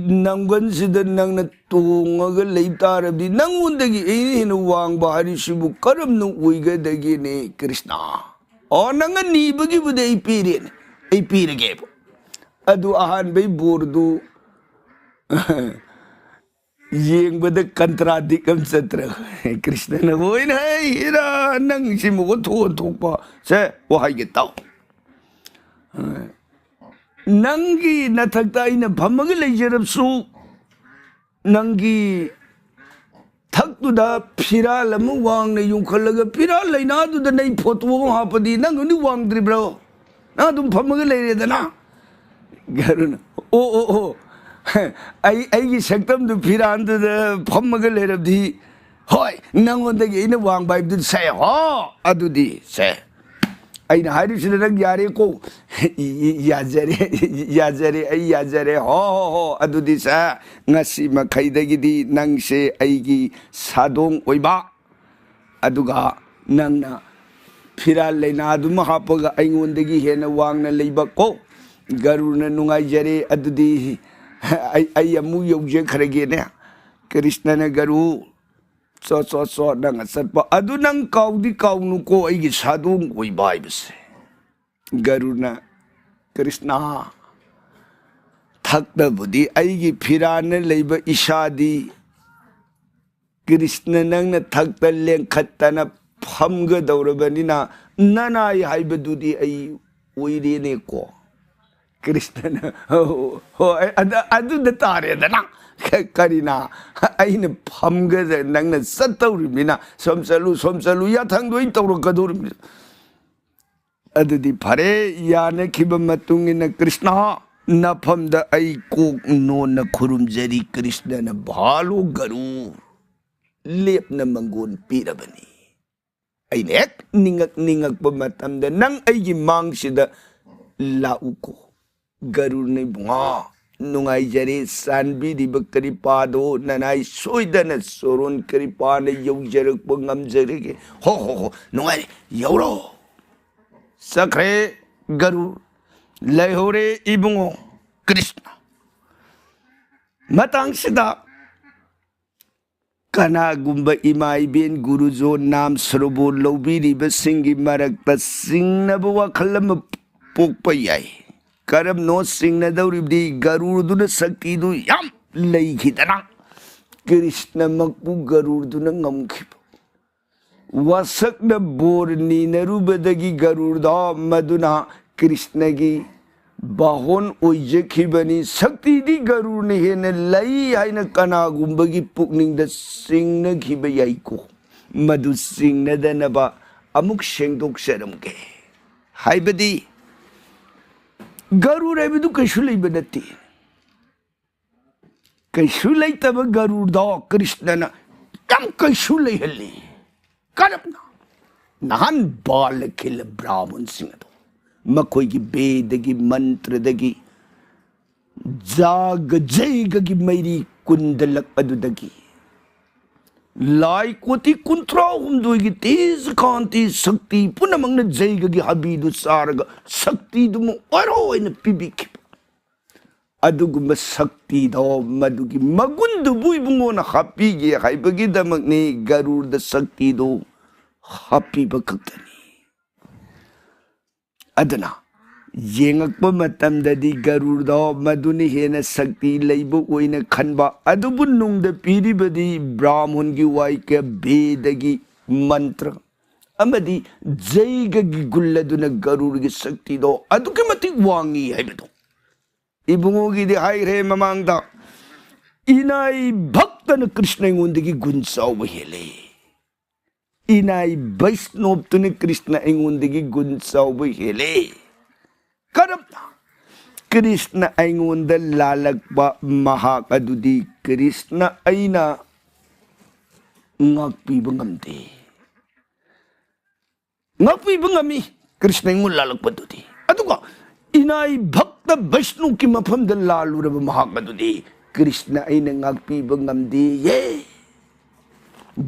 ꯅꯪꯒꯟꯁꯤꯗ ꯅꯪꯅ ꯇꯣꯡꯉꯒ ꯂꯩ ꯇꯥꯔꯕꯗꯤ, ꯅꯪꯉꯣꯟꯗꯒꯤ ꯑꯩꯅ ꯍꯦꯟꯅ ꯋꯥꯡꯕ ꯍꯥꯏꯔꯤꯁꯤꯕꯨ ꯀꯔꯝꯅ ꯑꯣꯏꯒꯗꯒꯦꯅꯦ ꯀ꯭ꯔꯤꯁꯅ?" "ꯑꯣ, ꯅꯪꯅ ꯅꯤꯕꯒꯤꯕꯨꯗꯤ ꯑꯩ ꯄꯤꯔꯦꯅꯦ, ꯑꯩ ꯄꯤꯔꯒꯦꯕ꯫ ꯑꯗꯨ ꯑꯍꯥꯟꯕꯩ ꯕꯣꯔꯗꯨ ꯌꯦꯡꯕꯗ ꯀꯟꯇ꯭ꯔꯥꯗꯤꯛ ꯑꯃ ꯆꯠꯇ꯭ꯔ?" ꯀ꯭ꯔꯤꯁꯅꯅ, "ꯍꯣꯏꯅꯦ, ꯍꯦꯔꯥ, ꯅꯪ ꯁꯤ ꯃꯒꯨꯟ ꯊꯣꯛꯑ ꯊꯣꯛꯄ꯫ ꯁꯦ, ꯋꯥꯍꯩꯒ ꯇꯥꯎ꯫ ꯅꯪꯒꯤ ꯅꯊꯛꯇ ꯑꯩꯅ ꯐꯝꯃꯒ ꯂꯩꯖꯔꯕꯁꯨ, ꯅꯪꯒꯤ ꯊꯛꯇꯨꯗ ꯐꯤꯔꯥꯜ ꯑꯃ ꯋꯥꯡꯅ ꯌꯨꯡꯈꯠꯂꯒ, ꯐꯤꯔꯥꯜ ꯂꯩꯅꯥꯗꯨꯗ ꯅꯪ ꯐꯣꯇꯣ ꯑꯃ ꯍꯥꯞꯄꯗꯤ ꯅꯪ ꯑꯗꯨꯝ ꯋꯥꯡꯗ꯭ꯔꯤꯕ꯭ꯔꯣ? ꯅꯪ ꯑꯗꯨꯝ ꯐꯝꯃꯒ ꯂꯩꯔꯦꯗꯅ꯫ ꯒꯔꯨꯅ, "ꯑꯣ, ꯑꯣ, ꯑꯣ, ꯑꯩ, ꯑꯩꯒꯤ ꯁꯛꯇꯝꯗꯨ ꯐꯤꯔꯥꯜꯗꯨꯗ ꯐꯝꯃꯒ ꯂꯩꯔꯕꯗꯤ, ꯍꯣꯏ, ꯅꯪꯉꯣꯟꯗꯒꯤ ꯑꯩꯅ ꯋꯥꯡꯕ ꯍꯥꯏꯕꯗꯨꯗꯤ ꯁꯦ, ꯍꯣ, ꯑꯗꯨꯗꯤ ꯁꯦ꯫ ꯑꯩꯅ ꯍꯥꯏꯔꯤꯁꯤꯗ ꯅꯪ ꯌꯥꯔꯦꯀꯣ?" "ꯌꯥꯖꯔꯦ, ꯌꯥꯖꯔꯦ, ꯑꯩ ꯌꯥꯖꯔꯦ, ꯍꯣ, ꯍꯣ, ꯍꯣ, ꯑꯗꯨꯗꯤ ꯁꯦ, ꯉꯁꯤ ꯃꯈꯩꯗꯒꯤꯗꯤ ꯅꯪꯁꯦ ꯑꯩꯒꯤ ꯁꯥꯗꯣꯡ ꯑꯣꯏꯕ, ꯑꯗꯨꯒ ꯅꯪꯅ ꯐꯤꯔꯥꯜ ꯂꯩꯅꯥꯗꯨꯃ ꯍꯥꯞꯄꯒ ꯑꯩꯉꯣꯟꯗꯒꯤ ꯍꯦꯟꯅ ꯋꯥꯡꯅ ꯂꯩꯕ ꯀꯣ꯫ ꯒꯔꯨꯅ, ꯅꯨꯡꯉꯥꯏꯖꯔꯦ, ꯑꯗꯨꯗꯤ ꯑꯩ, ꯑꯩ ꯑꯃꯨꯛ ꯌꯧꯖꯈ꯭ꯔꯒꯦꯅꯦ꯫" ꯀ꯭ꯔꯤꯁꯅꯅ, "ꯒꯔꯨ, ꯆꯣ, ꯆꯣ, ꯆꯣ, ꯅꯪ ꯑꯆꯠꯄ ꯑꯗꯨ ꯅꯪ ꯀꯥꯎꯗꯤ ꯀꯥꯎꯅꯨꯀꯣ, ꯑꯩꯒꯤ ꯁꯥꯗꯣꯡ ꯑꯣꯏꯕ ꯍꯥꯏꯕꯁꯦ꯫" ꯒꯔꯨꯅ, "ꯀ꯭ꯔꯤꯁꯅ, ꯊꯛꯇꯕꯨꯗꯤ ꯑꯩꯒꯤ ꯐꯤꯔꯥꯟꯅ ꯂꯩꯕ ꯏꯁꯥꯗꯤ, ꯀ꯭ꯔꯤꯁꯅ, ꯅꯪꯅ ꯊꯛꯇ ꯂꯦꯡꯈꯠꯇꯅ ꯐꯝꯒꯗꯧꯔꯕꯅꯤꯅ, ꯅꯅꯥꯏ ꯍꯥꯏꯕꯗꯨꯗꯤ ꯑꯩ ꯑꯣꯏꯔꯦꯅꯦꯀꯣ꯫" ꯀ꯭ꯔꯤꯁꯅꯅ, "ꯍꯣꯏ, ꯑꯗ-, ꯑꯗꯨꯗ ꯇꯥꯔꯦꯗꯅ, ꯀ-, ꯀꯔꯤꯅ, ꯑꯩꯅ ꯐꯝꯒꯗ, ꯅꯪꯅ ꯆꯠꯇꯧꯔꯤꯕꯅꯤꯅ, ꯁꯣꯝ ꯆꯠꯂꯨ, ꯁꯣꯝ ꯆꯠꯂꯨ, ꯌꯥꯊꯪꯗꯣ ꯑꯩ ꯇꯧꯔꯛꯀꯗꯧꯔꯤꯕꯅꯤ꯫" ꯑꯗꯨꯗꯤ ꯐꯔꯦ, ꯌꯥꯅꯈꯤꯕ ꯃꯇꯨꯡ ꯏꯟꯅ ꯀ꯭ꯔꯤꯁꯅ ꯅꯐꯝꯗ ꯑꯩ ꯀꯣꯛ ꯅꯣꯟꯅ ꯈꯨꯔꯨꯝꯖꯔꯤ꯫ ꯀ꯭ꯔꯤꯁꯅꯅ, "ꯚꯥꯂꯣ ꯒꯔꯨ, ꯂꯦꯞꯅ ꯃꯪꯒꯣꯟ ꯄꯤꯔꯕꯅꯤ꯫ ꯑꯩꯅ ꯍꯦꯛ ꯅꯤꯡꯉꯛ ꯅꯤꯡꯉꯛꯄ ꯃꯇꯝꯗ ꯅꯪ ꯑꯩꯒꯤ ꯃꯥꯡꯁꯤꯗ ꯂꯥꯛꯎꯀꯣ꯫" ꯒꯔꯨꯅ, "ꯏꯕꯨꯡꯉꯣ, ꯅꯨꯡꯉꯥꯏꯖꯔꯦ, ꯆꯥꯟꯕꯤꯔꯤꯕ ꯀ꯭ꯔꯤꯄꯥꯗꯣ ꯅꯅꯥꯏ ꯁꯣꯏꯗꯅ ꯆꯣꯔꯣꯟ ꯀ꯭ꯔꯤꯄꯥꯅ ꯌꯧꯖꯔꯛꯄ ꯉꯝꯖꯔꯒꯦ꯫" "ꯍꯣ, ꯍꯣ, ꯍꯣ, ꯅꯨꯡꯉꯥꯏꯔꯦ, ꯌꯧꯔꯣ꯫" ꯆꯠꯈ꯭ꯔꯦ ꯒꯔꯨ, ꯂꯩꯍꯧꯔꯦ ꯏꯕꯨꯡꯉꯣ ꯀ꯭ꯔꯤꯁꯅ꯫ ꯃꯇꯥꯡꯁꯤꯗ ꯀꯅꯥꯒꯨꯝꯕ ꯏꯃꯥ ꯏꯕꯦꯟ ꯒꯨꯔꯨꯖꯣꯟ ꯅꯥꯝ ꯁ꯭ꯔꯣꯕꯣꯟ ꯂꯧꯕꯤꯔꯤꯕꯁꯤꯡꯒꯤ ꯃꯔꯛꯇ ꯆꯤꯡꯅꯕ ꯋꯥꯈꯜ ꯑꯃ ꯄꯣꯛꯄ ꯌꯥꯏ꯫ ꯀꯔꯝꯅꯣ ꯆꯤꯡꯅꯗꯧꯔꯤꯕꯗꯤ? ꯒꯔꯨꯗꯨꯅ ꯁꯛꯇꯤꯗꯨ ꯌꯥꯝ ꯂꯩꯈꯤꯗꯅ ꯀ꯭ꯔꯤꯁꯅꯃꯛꯄꯨ ꯒꯔꯨꯗꯨꯅ ꯉꯝꯈꯤꯕ꯫ ꯋꯥꯁꯛꯅ ꯕꯣꯔ ꯅꯤꯅꯔꯨꯕꯗꯒꯤ ꯒꯔꯨꯗ ꯃꯗꯨꯅ ꯀ꯭ꯔꯤꯁꯅꯒꯤ ꯕꯥꯍꯣꯟ ꯑꯣꯏꯖꯈꯤꯕꯅꯤ꯫ ꯁꯛꯇꯤꯗꯤ ꯒꯔꯨꯔꯅ ꯍꯦꯟꯅ ꯂꯩ ꯍꯥꯏꯅ ꯀꯅꯥꯒꯨꯝꯕꯒꯤ ꯄꯨꯛꯅꯤꯡꯗ ꯆꯤꯡꯅꯈꯤꯕ ꯌꯥꯏꯀꯣ꯫ ꯃꯗꯨ ꯆꯤꯡꯅꯗꯅꯕ ꯑꯃꯨꯛ ꯁꯦꯡꯗꯣꯛꯆꯔꯝꯒꯦ꯫ ꯍꯥꯏꯕꯗꯤ ꯒꯔꯨꯔ ꯍꯥꯏꯕꯗꯨ ꯀꯩꯁꯨ ꯂꯩꯕ ꯅꯠꯇꯦ꯫ ꯀꯩꯁꯨ ꯂꯩꯇꯕ ꯒꯔꯨꯔꯗꯣ ꯀ꯭ꯔꯤꯁꯅꯅ ꯌꯥꯝ ꯀꯩꯁꯨ ꯂꯩꯍꯜꯂꯤ꯫ ꯀꯔꯝꯅ? ꯅꯍꯥꯟ ꯕꯥꯂꯈꯤꯜ ꯕ꯭ꯔꯥꯍꯃꯟꯁꯤꯡ ꯑꯗꯣ ꯃꯈꯣꯏꯒꯤ ꯕꯦꯗꯒꯤ ꯃꯟꯇ꯭ꯔꯗꯒꯤ ꯖꯥꯒ ꯖꯩꯒꯒꯤ ꯃꯩꯔꯤ ꯀꯨꯟꯗꯂꯛ ꯑꯗꯨꯗꯒꯤ ꯂꯥꯏ ꯀꯣꯇꯤ ꯀꯨꯟꯊ꯭ꯔꯥ ꯍꯨꯝꯗꯣꯏꯒꯤ ꯇꯦꯖ ꯀꯥꯟꯇꯤ ꯁꯛꯇꯤ ꯄꯨꯝꯅꯃꯛꯅ ꯖꯩꯒꯒꯤ ꯍꯥꯕꯤꯗꯨ ꯆꯥꯔꯒ ꯁꯛꯇꯤꯗꯨꯃ ꯑꯣꯏꯔꯣ ꯍꯥꯏꯅ ꯄꯤꯕꯤꯈꯤꯕ꯫ ꯑꯗꯨꯒꯨꯝꯕ ꯁꯛꯇꯤꯗꯣ, ꯃꯗꯨꯒꯤ ꯃꯒꯨꯟꯗꯨꯕꯨ ꯏꯕꯨꯡꯉꯣꯅ ꯍꯥꯞꯄꯤꯒꯦ ꯍꯥꯏꯕꯒꯤꯗꯃꯛꯅꯤ ꯒꯔꯨꯔꯗ ꯁꯛꯇꯤꯗꯣ ꯍꯥꯞꯄꯤꯕ ꯈꯛꯇꯅꯤ꯫ ꯑꯗꯨꯅ ꯌꯦꯡꯉꯛꯄ ꯃꯇꯝꯗꯗꯤ ꯒꯔꯨꯔꯗꯣ ꯃꯗꯨꯅ ꯍꯦꯟꯅ ꯁꯛꯇꯤ ꯂꯩꯕ ꯑꯣꯏꯅ ꯈꯟꯕ, ꯑꯗꯨꯕꯨ ꯅꯨꯡꯗ ꯄꯤꯔꯤꯕꯗꯤ ꯕ꯭ꯔꯥꯍꯃꯟꯒꯤ ꯋꯥꯏꯀ ꯕꯦꯗꯒꯤ ꯃꯟꯇ꯭ꯔ ꯑꯃꯗꯤ ꯖꯩꯒꯒꯤ ꯒꯨꯜ ꯑꯗꯨꯅ ꯒꯔꯨꯔꯒꯤ ꯁꯛꯇꯤꯗꯣ ꯑꯗꯨꯛꯀꯤ ꯃꯇꯤꯛ ꯋꯥꯡꯉꯤ ꯍꯥꯏꯕꯗꯣ꯫ ꯏꯕꯨꯡꯉꯣꯒꯤꯗꯤ ꯍꯥꯏꯈ꯭ꯔꯦ ꯃꯃꯥꯡꯗ, ꯏꯅꯥꯏ ꯚꯛꯇꯅ ꯀ꯭ꯔꯤꯁꯅ ꯑꯩꯉꯣꯟꯗꯒꯤ ꯒꯨꯟ ꯆꯥꯎꯕ ꯍꯦꯜꯂꯦ꯫ ꯏꯅꯥꯏ ꯕꯩꯁꯅꯣꯞꯇꯨꯅ ꯀ꯭ꯔꯤꯁꯅ ꯑꯩꯉꯣꯟꯗꯒꯤ ꯒꯨꯟ ꯆꯥꯎꯕ ꯍꯦꯜꯂꯦ꯫ ꯀꯔꯝꯅ? ꯀ꯭ꯔꯤꯁꯅ ꯑꯩꯉꯣꯟꯗ ꯂꯥꯜꯂꯛꯄ ꯃꯍꯥꯛ ꯑꯗꯨꯗꯤ ꯀ꯭ꯔꯤꯁꯅ ꯑꯩꯅ ꯉꯥꯛꯄꯤꯕ ꯉꯝꯗꯦ꯫ ꯉꯥꯛꯄꯤꯕ ꯉꯝꯃꯤ ꯀ꯭ꯔꯤꯁꯅ ꯑꯩꯉꯣꯟꯗ ꯂꯥꯜꯂꯛꯄꯗꯨꯗꯤ꯫ ꯑꯗꯨꯒ ꯏꯅꯥꯏ ꯚꯛꯇ ꯕꯩꯁꯅꯨꯒꯤ ꯃꯐꯝꯗ ꯂꯥꯜꯂꯨꯔꯕ ꯃꯍꯥꯛ ꯑꯗꯨꯗꯤ ꯀ꯭ꯔꯤꯁꯅ ꯑꯩꯅ ꯉꯥꯛꯄꯤꯕ ꯉꯝꯗꯦꯌꯦ꯫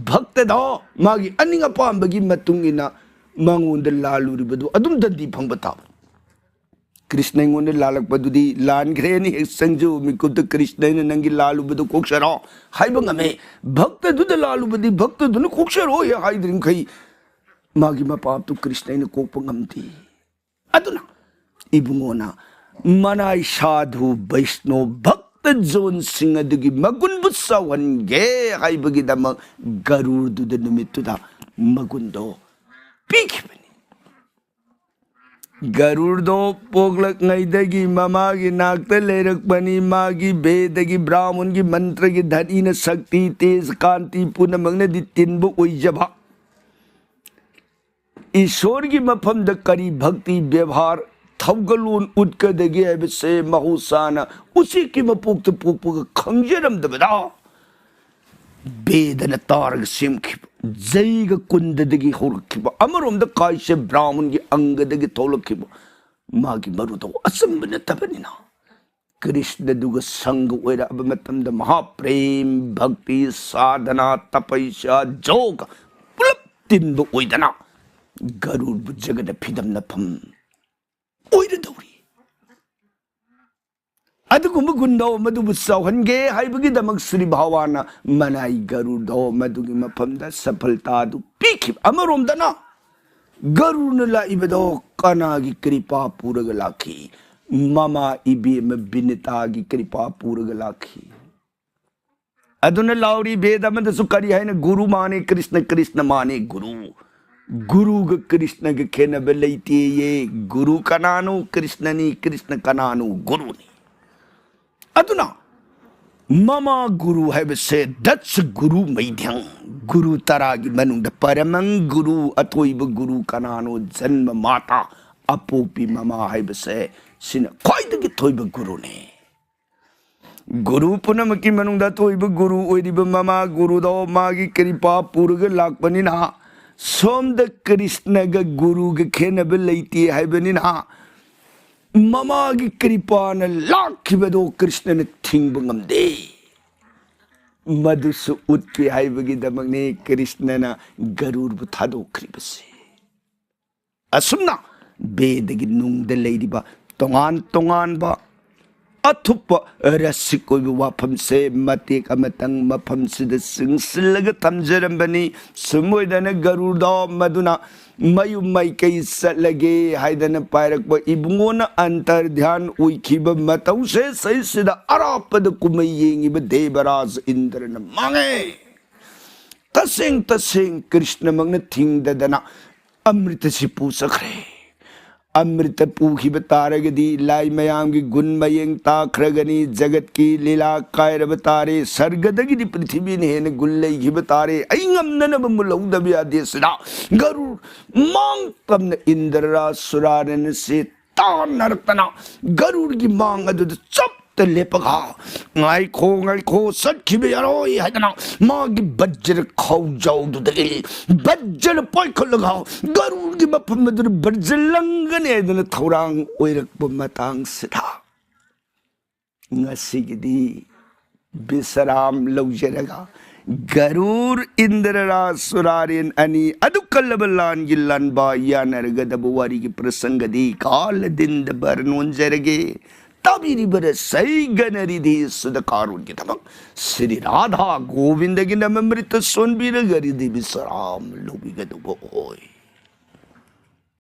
ꯚꯛꯇꯗꯣ ꯃꯥꯒꯤ ꯑꯅꯤꯡ ꯑꯄꯥꯝꯕꯒꯤ ꯃꯇꯨꯡ ꯏꯟꯅ ꯃꯉꯣꯟꯗ ꯂꯥꯜꯂꯨꯔꯤꯕꯗꯨ ꯑꯗꯨꯝ ꯗꯟꯗꯤ ꯐꯪꯕ ꯇꯥꯕ꯫ ꯀ꯭ꯔꯤꯁꯅ ꯑꯩꯉꯣꯟꯗ ꯂꯥꯜꯂꯛꯄꯗꯨꯗꯤ ꯂꯥꯟꯈ꯭ꯔꯦꯅ ꯍꯦꯛ ꯆꯪꯖꯕ ꯃꯤꯀꯨꯞꯇ ꯀ꯭ꯔꯤꯁꯅ ꯑꯩꯅ ꯅꯪꯒꯤ ꯂꯥꯜꯂꯨꯕꯗꯨ ꯀꯣꯛꯆꯔꯣ ꯍꯥꯏꯕ ꯉꯝꯃꯦ꯫ ꯚꯛꯇꯗꯨꯗ ꯂꯥꯜꯂꯨꯕꯗꯤ ꯚꯛꯇꯗꯨꯅ ꯀꯣꯛꯆꯔꯣ ꯍꯦꯛ ꯍꯥꯏꯗ꯭ꯔꯤꯃꯈꯩ ꯃꯥꯒꯤ ꯃꯄꯥꯞꯇꯨ ꯀ꯭ꯔꯤꯁꯅ ꯑꯩꯅ ꯀꯣꯛꯄ ꯉꯝꯗꯦ꯫ ꯑꯗꯨꯅ ꯏꯕꯨꯡꯉꯣꯅ ꯃꯅꯥꯏ ꯁꯥꯙꯨ ꯕꯩꯁꯅꯣ ꯚꯛꯇ ꯖꯣꯟꯁꯤꯡ ꯑꯗꯨꯒꯤ ꯃꯒꯨꯟꯕꯨ ꯆꯥꯎꯍꯟꯒꯦ ꯍꯥꯏꯕꯒꯤꯗꯃꯛ ꯒꯔꯨꯔꯗꯨꯗ ꯅꯨꯃꯤꯠꯇꯨꯗ ꯃꯒꯨꯟꯗꯣ ꯄꯤꯈꯤꯕꯅꯤ꯫ ꯒꯔꯨꯔꯗꯣ ꯄꯣꯛꯂꯛꯉꯩꯗꯒꯤ ꯃꯃꯥꯒꯤ ꯅꯥꯛꯇ ꯂꯩꯔꯛꯄꯅꯤ꯫ ꯃꯥꯒꯤ ꯕꯦꯗꯒꯤ, ꯕ꯭ꯔꯥꯍꯃꯟꯒꯤ ꯃꯟꯇ꯭ꯔꯒꯤ ꯙꯅꯤꯅ ꯁꯛꯇꯤ, ꯇꯦꯖ, ꯀꯥꯟꯇꯤ ꯄꯨꯝꯅꯃꯛꯅꯗꯤ ꯇꯤꯟꯕ ꯑꯣꯏꯖꯕ꯫ ꯏꯁꯣꯔꯒꯤ ꯃꯐꯝꯗ ꯀꯔꯤ ꯚꯛꯇꯤ, ꯕꯦꯕꯥꯔ, ꯊꯧꯒꯜꯂꯣꯟ ꯎꯠꯀꯗꯒꯦ ꯍꯥꯏꯕꯁꯦ ꯃꯍꯧꯁꯥꯅ ꯎꯆꯦꯛꯀꯤ ꯃꯄꯣꯛꯇ ꯄꯣꯛꯄꯒ ꯈꯪꯖꯔꯝꯗꯕꯗ, ꯕꯦꯗꯅ ꯇꯥꯔꯒ ꯁꯦꯝꯈꯤꯕ, ꯖꯩꯒ ꯀꯨꯟꯗꯗꯒꯤ ꯍꯧꯔꯛꯈꯤꯕ, ꯑꯃꯔꯣꯝꯗ ꯀꯥꯏꯁꯦ ꯕ꯭ꯔꯥꯍꯃꯟꯒꯤ ꯑꯪꯒꯗꯒꯤ ꯊꯣꯛꯂꯛꯈꯤꯕ ꯃꯥꯒꯤ ꯃꯔꯨꯗꯣ ꯑꯆꯝꯕ ꯅꯠꯇꯕꯅꯤꯅ, ꯀ꯭ꯔꯤꯁꯅꯗꯨꯒ ꯁꯪꯒ ꯑꯣꯏꯔꯛꯑꯕ ꯃꯇꯝꯗ ꯃꯍꯥꯄ꯭ꯔꯦꯝ, ꯚꯛꯇꯤ, ꯁꯥꯙꯅꯥ, ꯇꯄꯩꯁꯥ, ꯖꯣꯒ ꯄꯨꯂꯞ ꯇꯤꯟꯕ ꯑꯣꯏꯗꯅ ꯒꯔꯨꯔꯕꯨ ꯖꯒꯗ ꯐꯤꯗꯝꯅꯐꯝ ꯑꯣꯏꯔꯗꯧꯔꯤ꯫ ꯑꯗꯨꯒꯨꯝꯕ ꯒꯨꯟꯗꯣ ꯃꯗꯨꯕꯨ ꯆꯥꯎꯍꯟꯒꯦ ꯍꯥꯏꯕꯒꯤꯗꯃꯛ ꯁ꯭ꯔꯤ ꯚꯒꯋꯥꯟꯅ ꯃꯅꯥꯏ ꯒꯔꯨꯔꯗꯣ ꯃꯗꯨꯒꯤ ꯃꯐꯝꯗ ꯁꯐꯜꯇꯥꯗꯨ ꯄꯤꯈꯤꯕ꯫ ꯑꯃꯔꯣꯝꯗꯅ ꯒꯔꯨꯔꯅ ꯂꯥꯛꯏꯕꯗꯣ ꯀꯅꯥꯒꯤ ꯀ꯭ꯔꯤꯄꯥ ꯄꯨꯔꯒ ꯂꯥꯛꯈꯤ? ꯃꯃꯥ ꯏꯕꯦꯝꯃ ꯕꯤꯅꯤꯇꯥꯒꯤ ꯀ꯭ꯔꯤꯄꯥ ꯄꯨꯔꯒ ꯂꯥꯛꯈꯤ꯫ ꯑꯗꯨꯅ ꯂꯥꯎꯔꯤ ꯕꯦꯗ ꯑꯃꯗꯁꯨ ꯀꯔꯤ ꯍꯥꯏꯅ ꯒꯨꯔꯨ ꯃꯥꯅꯦ ꯀ꯭ꯔꯤꯁꯅ, ꯀ꯭ꯔꯤꯁꯅ ꯃꯥꯅꯦ ꯒꯨꯔꯨ꯫ ꯒꯨꯔꯨꯒ ꯀ꯭ꯔꯤꯁꯅꯒ ꯈꯦꯠꯅꯕ ꯂꯩꯇꯦꯌꯦ꯫ ꯒꯨꯔꯨ ꯀꯅꯥꯅꯣ? ꯀ꯭ꯔꯤꯁꯅꯅꯤ꯫ ꯀ꯭ꯔꯤꯁꯅ ꯀꯅꯥꯅꯣ? ꯒꯨꯔꯨꯅꯤ꯫ ꯑꯗꯨꯅ ꯃꯃꯥ ꯒꯨꯔꯨ ꯍꯥꯏꯕꯁꯦ ꯗꯠꯁ ꯒꯨꯔꯨ ꯃꯩꯙ꯭ꯌꯪ, ꯒꯨꯔꯨ ꯇꯔꯥꯒꯤ ꯃꯅꯨꯡꯗ ꯄꯔꯃꯪ ꯒꯨꯔꯨ, ꯑꯊꯣꯏꯕ ꯒꯨꯔꯨ ꯀꯅꯥꯅꯣ? ꯖꯟꯃ ꯃꯥꯇꯥ, ꯑꯄꯣꯛꯄꯤ ꯃꯃꯥ ꯍꯥꯏꯕꯁꯦ, ꯁꯤꯅ ꯈ꯭ꯋꯥꯏꯗꯒꯤ ꯊꯣꯏꯕ ꯒꯨꯔꯨꯅꯦ꯫ ꯒꯨꯔꯨ ꯄꯨꯝꯅꯃꯛꯀꯤ ꯃꯅꯨꯡꯗ ꯑꯊꯣꯏꯕ ꯒꯨꯔꯨ ꯑꯣꯏꯔꯤꯕ ꯃꯃꯥ ꯒꯨꯔꯨꯗꯣ ꯃꯥꯒꯤ ꯀ꯭ꯔꯤꯄꯥ ꯄꯨꯔꯒ ꯂꯥꯛꯄꯅꯤꯅ, ꯁꯣꯝꯗ ꯀ꯭ꯔꯤꯁꯅꯒ ꯒꯨꯔꯨꯒ ꯈꯦꯠꯅꯕ ꯂꯩꯇꯦ ꯍꯥꯏꯕꯅꯤꯅ, ꯃꯃꯥꯒꯤ ꯀ꯭ꯔꯤꯄꯥꯅ ꯂꯥꯛꯈꯤꯕꯗꯣ ꯀ꯭ꯔꯤꯁꯅꯅ ꯊꯤꯡꯕ ꯉꯝꯗꯦ꯫ ꯃꯗꯨꯁꯨ ꯎꯠꯀꯦ ꯍꯥꯏꯕꯒꯤꯗꯃꯛꯅꯦ ꯀ꯭ꯔꯤꯁꯅꯅ ꯒꯔꯨꯔꯕꯨ ꯊꯥꯗꯣꯛꯈ꯭ꯔꯤꯕꯁꯦ꯫ ꯑꯁꯨꯝꯅ ꯕꯦꯗꯒꯤ ꯅꯨꯡꯗ ꯂꯩꯔꯤꯕ ꯇꯣꯉꯥꯟ ꯇꯣꯉꯥꯟꯕ ꯑꯊꯨꯞꯄ ꯔꯁꯤꯛ ꯑꯣꯏꯕ ꯋꯥꯐꯝꯁꯦ ꯃꯇꯦꯛ ꯑꯃꯇꯪ ꯃꯐꯝꯁꯤꯗ ꯆꯤꯡꯁꯤꯜꯂꯒ ꯊꯝꯖꯔꯝꯕꯅꯤ꯫ ꯁꯨꯝ ꯑꯣꯏꯗꯅ ꯒꯔꯨꯔꯗꯣ ꯃꯗꯨꯅ ꯃꯌꯨꯝ ꯃꯥꯏꯀꯩ ꯆꯠꯂꯒꯦ ꯍꯥꯏꯗꯅ ꯄꯥꯏꯔꯛꯄ ꯏꯕꯨꯡꯉꯣꯅ ꯑꯟꯇꯔꯙ꯭ꯌꯥꯟ ꯑꯣꯏꯈꯤꯕ ꯃꯇꯧꯁꯦ ꯁꯤꯗꯩꯁꯤꯗ ꯑꯔꯥꯞꯄꯗ ꯀꯨꯝꯍꯩ ꯌꯦꯡꯉꯤꯕ ꯗꯦꯕꯔꯥꯖ ꯏꯟꯗ꯭ꯔꯅ ꯃꯥꯡꯉꯦ꯫ ꯇꯁꯦꯡ ꯇꯁꯦꯡ ꯀ꯭ꯔꯤꯁꯅꯃꯛꯅ ꯊꯤꯡꯗꯗꯅ ꯑꯃ꯭ꯔꯤꯇꯁꯤ ꯄꯨꯆꯠꯈ꯭ꯔꯦ꯫ ꯑꯃ꯭ꯔꯤꯇ ꯄꯨꯈꯤꯕ ꯇꯥꯔꯒꯗꯤ ꯂꯥꯏ ꯃꯌꯥꯝꯒꯤ ꯒꯨꯟ ꯃꯌꯦꯡ ꯇꯥꯈ꯭ꯔꯒꯅꯤ, ꯖꯒꯠꯀꯤ ꯂꯤꯂꯥ ꯀꯥꯏꯔꯕ ꯇꯥꯔꯦ, ꯁꯔꯒꯗꯒꯤꯗꯤ ꯄ꯭ꯔꯤꯊꯤꯕꯤꯅ ꯍꯦꯟꯅ ꯒꯨꯟ ꯂꯩꯈꯤꯕ ꯇꯥꯔꯦ, ꯑꯩ ꯉꯝꯅꯅꯕ ꯃꯨꯜꯍꯧꯗꯕ ꯌꯥꯗꯦ꯫ ꯁꯤꯗ ꯒꯔꯨꯔ ꯃꯥꯡ ꯇꯝꯅ ꯏꯟꯗ꯭ꯔ ꯔꯥꯖ ꯁꯨꯔꯥꯔꯦꯟ ꯑꯁꯤ ꯇꯥꯟꯅꯔꯛꯇꯅ ꯒꯔꯨꯔꯒꯤ ꯃꯥꯡ ꯑꯗꯨꯗ ꯆꯞꯇ ꯂꯦꯞꯄꯒ, "ꯉꯥꯏꯈꯣ, ꯉꯥꯏꯈꯣ, ꯆꯠꯈꯤꯕ ꯌꯥꯔꯣꯏ" ꯍꯥꯏꯗꯅ ꯃꯥꯒꯤ ꯕꯖ꯭ꯔ ꯈꯥꯎꯖꯥꯎꯗꯨꯗꯒꯤ ꯕꯖ꯭ꯔ ꯄꯥꯏꯈꯠꯂꯒ ꯒꯔꯨꯔꯒꯤ ꯃꯐꯝ ꯑꯗꯨꯗ ꯕꯖ꯭ꯔ ꯂꯪꯒꯅꯤ ꯍꯥꯏꯗꯅ ꯊꯧꯔꯥꯡ ꯑꯣꯏꯔꯛꯄ ꯃꯇꯥꯡꯁꯤꯗ, ꯉꯁꯤꯒꯤꯗꯤ ꯕꯤꯁꯔꯥꯝ ꯂꯧꯖꯔꯒ ꯒꯔꯨꯔ ꯏꯟꯗ꯭ꯔ ꯔꯥꯖ ꯁꯨꯔꯥꯔꯦꯟ ꯑꯅꯤ ꯑꯗꯨ ꯀꯜꯂꯕ ꯂꯥꯟꯒꯤ ꯂꯥꯟꯕ ꯌꯥꯅꯔꯒꯗꯕ ꯋꯥꯔꯤꯒꯤ ꯄ꯭ꯔꯁꯪꯒꯗꯤ ꯀꯥꯂꯗꯤꯟꯗ ꯕꯔ ꯅꯣꯟꯖꯔꯒꯦ꯫ ꯇꯥꯕꯤꯔꯤꯕ ꯔꯁꯩꯒꯅ ꯔꯤꯙꯤ ꯁꯨꯗ ꯀꯥꯔꯣꯟꯒꯤꯗꯃꯛ ꯁ꯭ꯔꯤ ꯔꯥꯙꯥ ꯒꯣꯕꯤꯟꯗꯒꯤ ꯅꯃ ꯑꯃ꯭ꯔꯤꯇ ꯁꯣꯟꯕꯤꯔꯒ ꯔꯤꯙꯤ ꯕꯤꯁꯔꯥꯝ ꯂꯧꯕꯤꯒꯗꯧꯕ ꯑꯣꯏ꯫